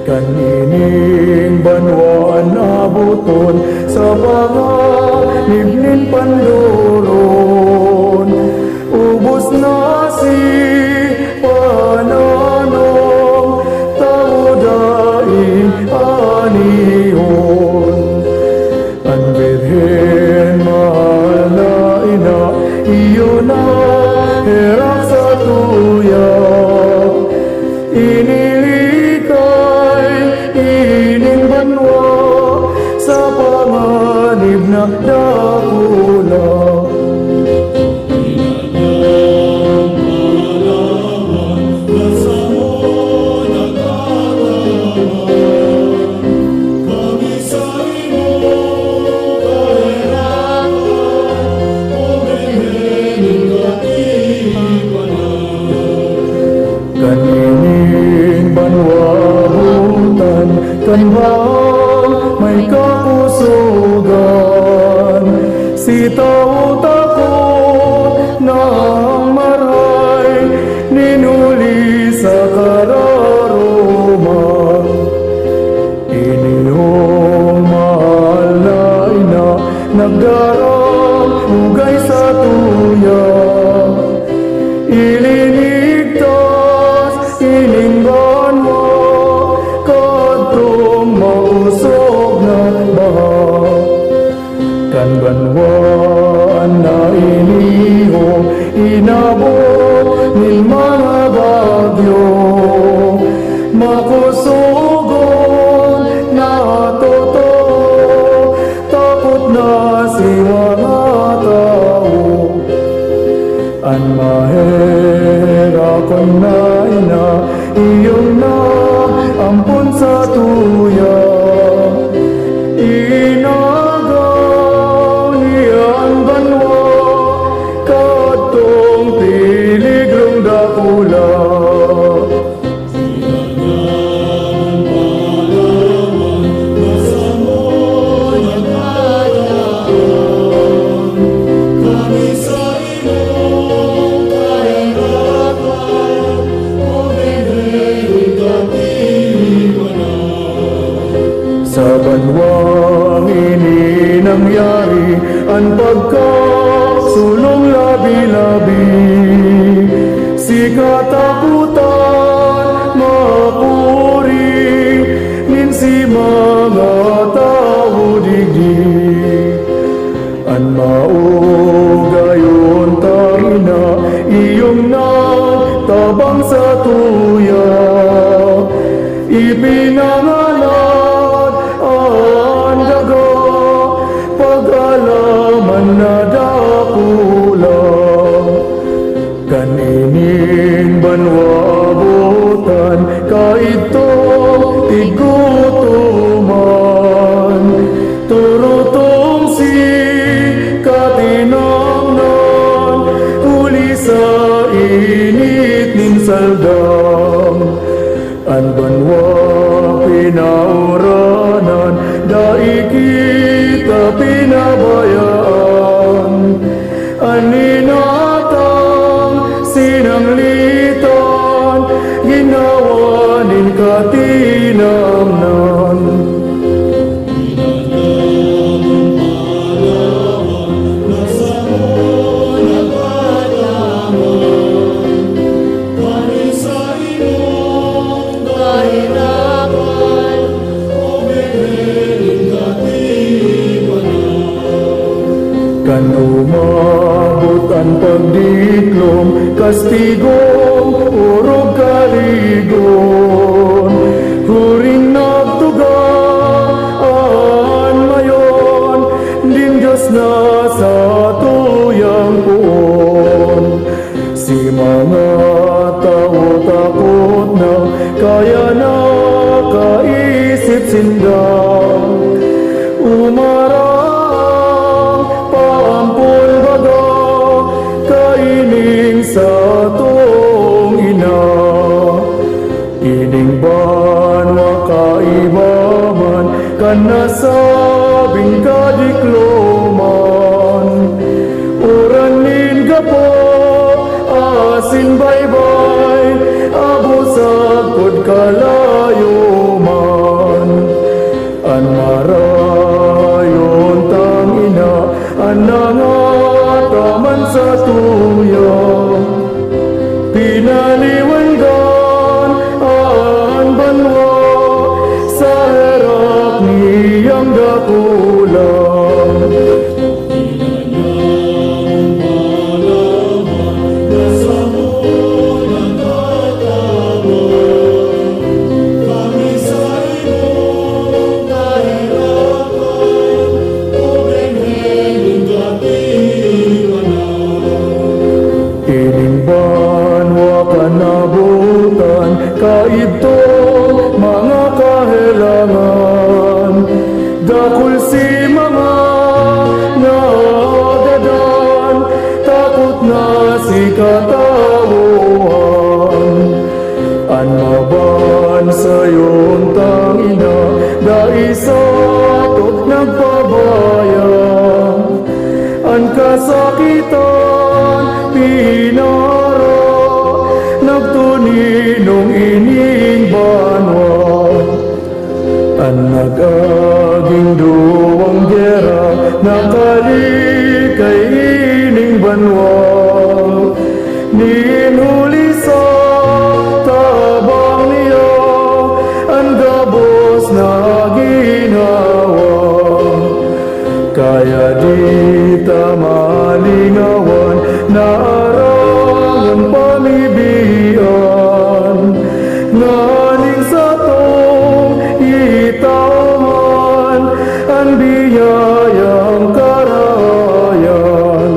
Kan ining banwa an aboton sa pangalan Nin pandoron, ubos na si pananom, tawo daing anihon. An Birhen, mahal na ina, iyo na herak sa tuya. Inilikay ining banwa sa panganib na dakula. Kan ining banwa butan, kan baang may kakusogan, si tawo takot na ang maray, nin huli sa kararoma. Ining mahal na ina, nagdarang ugay sa tuya. Ilinigtas ining banwa kadtong maosog na baha. Kan banwa na ini inabot nin mga bagyo, makosogon na totoo, takot na si mga tawo. An maherakon na ina, iyo na ampon sa tuya. Inagaw niya an banwa kadtong peligrong dakula. Sa banwang ini nangyari an pagkasulong labi-labi. Si katapotan makuri nin si mga tawo digdi. An maogayon tang ina, iyo nagtabang sa tuya. Ipinangalat an daga, pag-alaman na dakula. Kan ining banwa butan, kaidto tigutoman. Turutong si katinangnan, huli sa init nin saldang. An banwa pinauranan, dai kita pinabayaan. An ina tang sinanglitan, ginawa nin katinangnan. Kan umabot an pagdiklom, kastigong orog karigon, huring nagtuga an mayon, nin Dios na satuyang poon. Si mga tawo takot na, kaya nakaisip sinda, umarang paampon baga kaining satong ina. Ining banwa kaiba man kan nasabing kadikloman. Uran nin gapo asin baybay, abo sagkod kalayo man. An marayon tang ina, Si mga nagadan, takot na si katawohan. An maban sayon tangina, dai sato nagpabaya. An kasakitan pinara, nagtuninong ining banwa. An nag-aging duwang gera nakalikay ining banwa. Nin huli sa tabang niya an gabos na ginhawa. Kaya di ta malingawan na arangon pamibian, nganing satong itao man an biyayang karayan.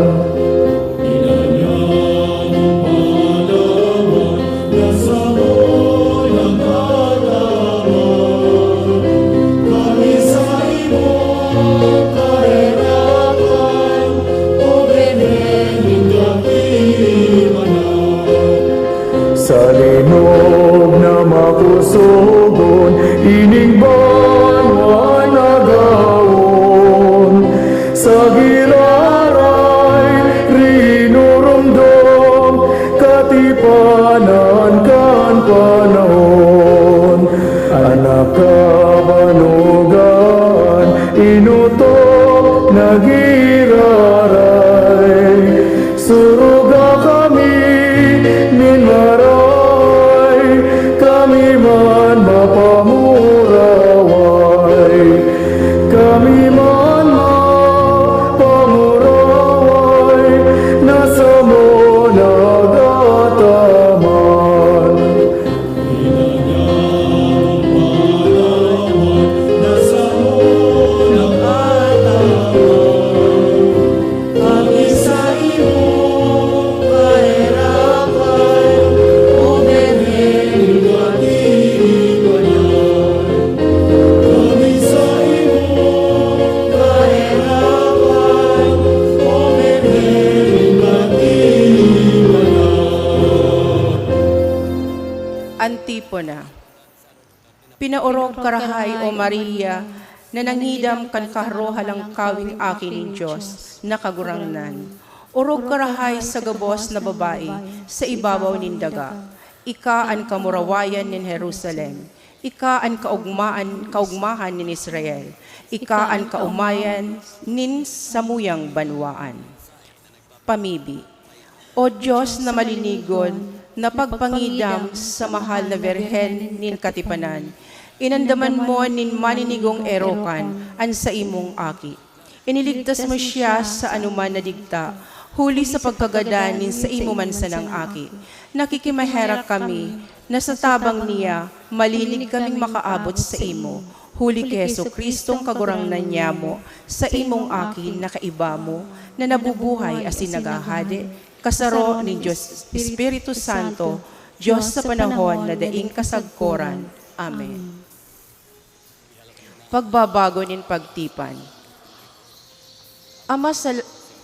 Sa linog na makusogon, ining banwa na gawon. Sa giraray, rinurumdom, katipanan kan panahon. An nakabanugan, inutok na giraray. Suruga kami nin maray, kami man mapamuraway. Kami man mapamuraway, na samo nagataman. Antipona. Pinaorog ka rahay, O Maria, na nangidam kan kaharohalangkawing Aki nin Dios na Kagurangnan. Orog ka rahay sa gabos na babae sa ibabaw nin daga. Ika an kamurawayan nin Jerusalem. Ika an kaugmaan, kaugmahan nin Israel. Ika an kaomayan nin samuyang banwaan. Pamibi. O Dios na malinigon, na pagpangidam sa mahal na Birhen nin Katipanan, inandaman mo nin maninigong erokan an saimong Aki. Iniligtas mo siya sa anoman na digta, huli sa pagkagadan nin saimo man sanang Aki. Nakikimaherak kami na sa tabang niya, malinig kaming makaabot saimo, huli ki Jesu-Cristong Kagurangnan nyamo, saimong Aki na kaiba mo, na nabubuhay asin naghahade, kasaro nin Dios Espiritu Santo, Dios sa panahon na daing kasagkoran. Amen. Pagbabago nin pagtipan. Ama sa,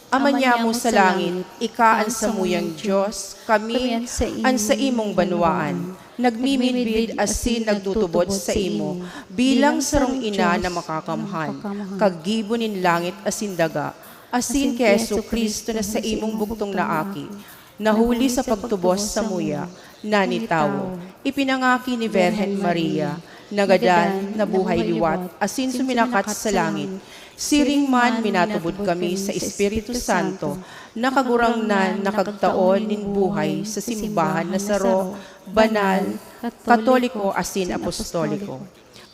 Ama nyamo sa langit, ika an samuyang Dios, kami an saimong banwaan. Nagmimidbid asin nagtutubod saimo bilang sarong ina na makakamhan, kaggibo nin langit asin daga, asin ki Jesu-Cristo na saimong bugtong na Aki, na huli sa pagtubos samuya, nani tawo. Ipinangaki ni Birhen Maria, nagadan, nabuhay liwat, asin suminakat sa langit. Siring man minatubod kami sa Espiritu Santo, na Kagurangnan na kagtaon nin buhay sa simbahan na saro, banal, katoliko, asin apostoliko.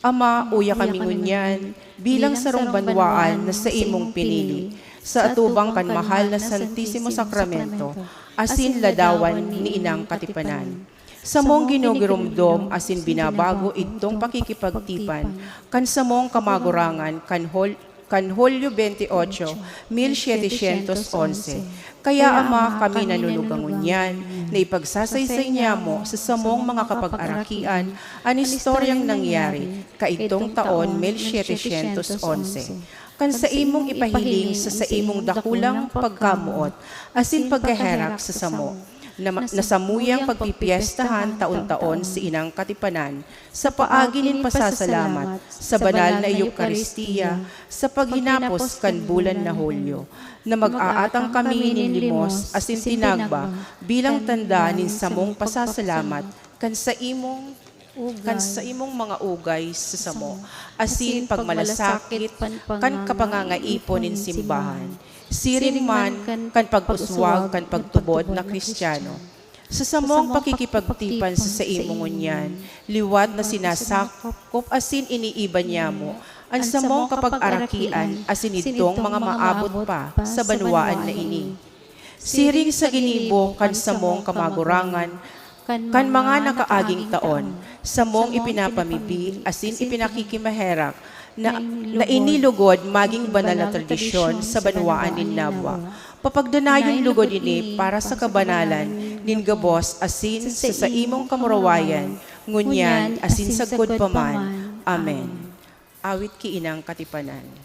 Ama, uya kami ngunyan bilang sarong banwaan na saimong pinili, sa atubang kan mahal na Santisimo Sakramento, asin ladawan ni Inang Katipanan. Samong ginugiromdom asin binabago idtong pakikipagtipan kan samong kamagurangan kan hol-, kan Hulyo veintiocho, mil setecientos onse. Kaya, Ama, kami nanunugang ngunyan na ipagsasaysay niyamo sa samong mga kapag-arakian an istoryang nangyari kaidtong taon mil setecientos onse. Kan saimong ipahiling sa saimong dakulang pagkamoot asin pagkaherak sa samo, na, na samuyang pagpipyestahan taon-taon si Inang Katipanan sa paagi nin pasasalamat sa banal na Eukaristia sa paghinapos kan bulan na Hulyo, na mag-aatang kami nin limos asin tinagba bilang tanda nin samong pasasalamat kan saimong kan saimong mga ugay sa samo, asin pagmalasakit kan kapangangaipon nin simbahan, siring man kan pag-uswag kan pagtubod na Kristiyano. Sa samong pakikipagtipan sa saimo ngunyan, liwat na sinasakop asin iniiba niyamo an samong kapag-arakian asin idtong mga maabot pa sa banwaan na ini. Siring sa ginibo kan samong kamagurangan, kan mga nakaaging taon, samong ipinapamibi asin ipinakikimaherak na, na ini lugod magin banal na tradisyon sa banwaan nin Nabua. Papagdanayon lugod ini para sa kabanalan nin gabos asin sa saimong kamurawayan, ngunyan asin sagkod pa man. Amen. Awit ki Inang Katipanan.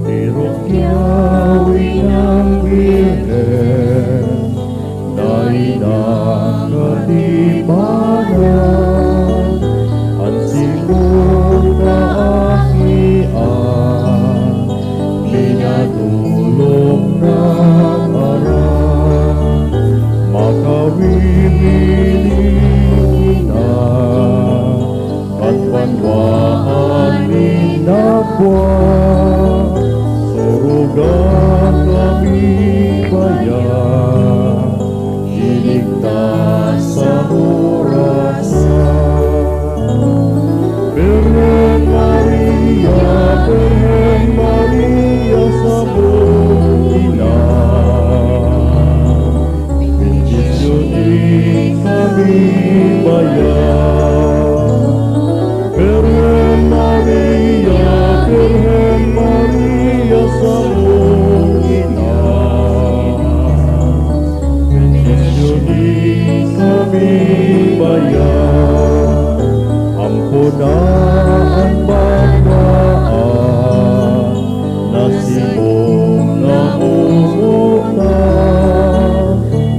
Tirukyaw inang Birhen, dai na katipanan, an simong kaakian, pinatulog nang aram, makawili na. Kan banwaan nin Nabua, suruga kami baya, iligtas sa orasan. Birhen Maria, Birhen Maria, samong ina, bendisyoni kami baya. Birhen Maria, Birhen Maria, samong ina, bendisyoni kami baya. Ampo na an banwaan na simong namomotan,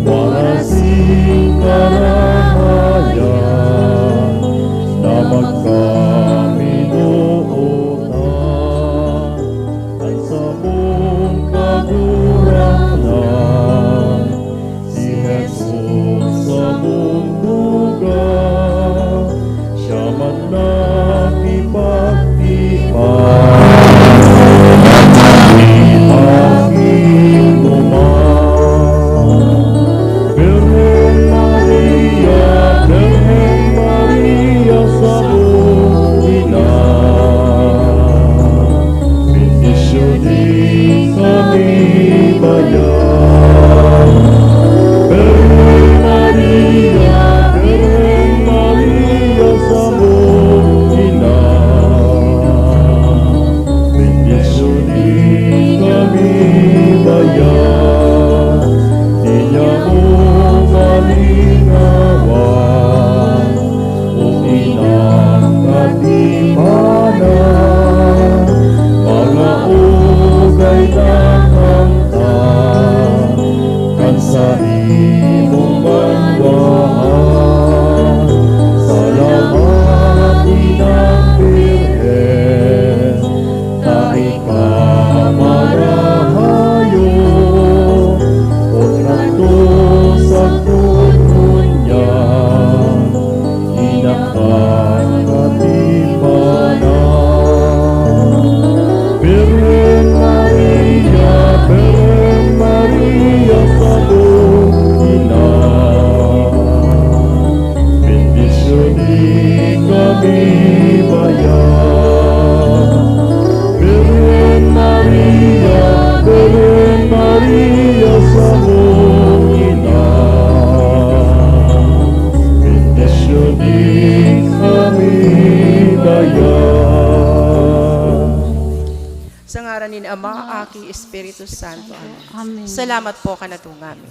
wara sing karahayan na magkaminootan. An samong Kagurangnan, si Jesus samong dugang, siya man nakipagtipan, ni aki mo man. Birhen Maria, Birhen Maria, samong ina, bendisyoni kami baya. Birhen Maria, Birhen Maria, samong ina, bendisyoni kami baya. Di niya mo malinawan, o inang katipanan, mga ugay na kanta, ki Espiritu Santo. Amen. Amen. Salamat po kan adunga mi.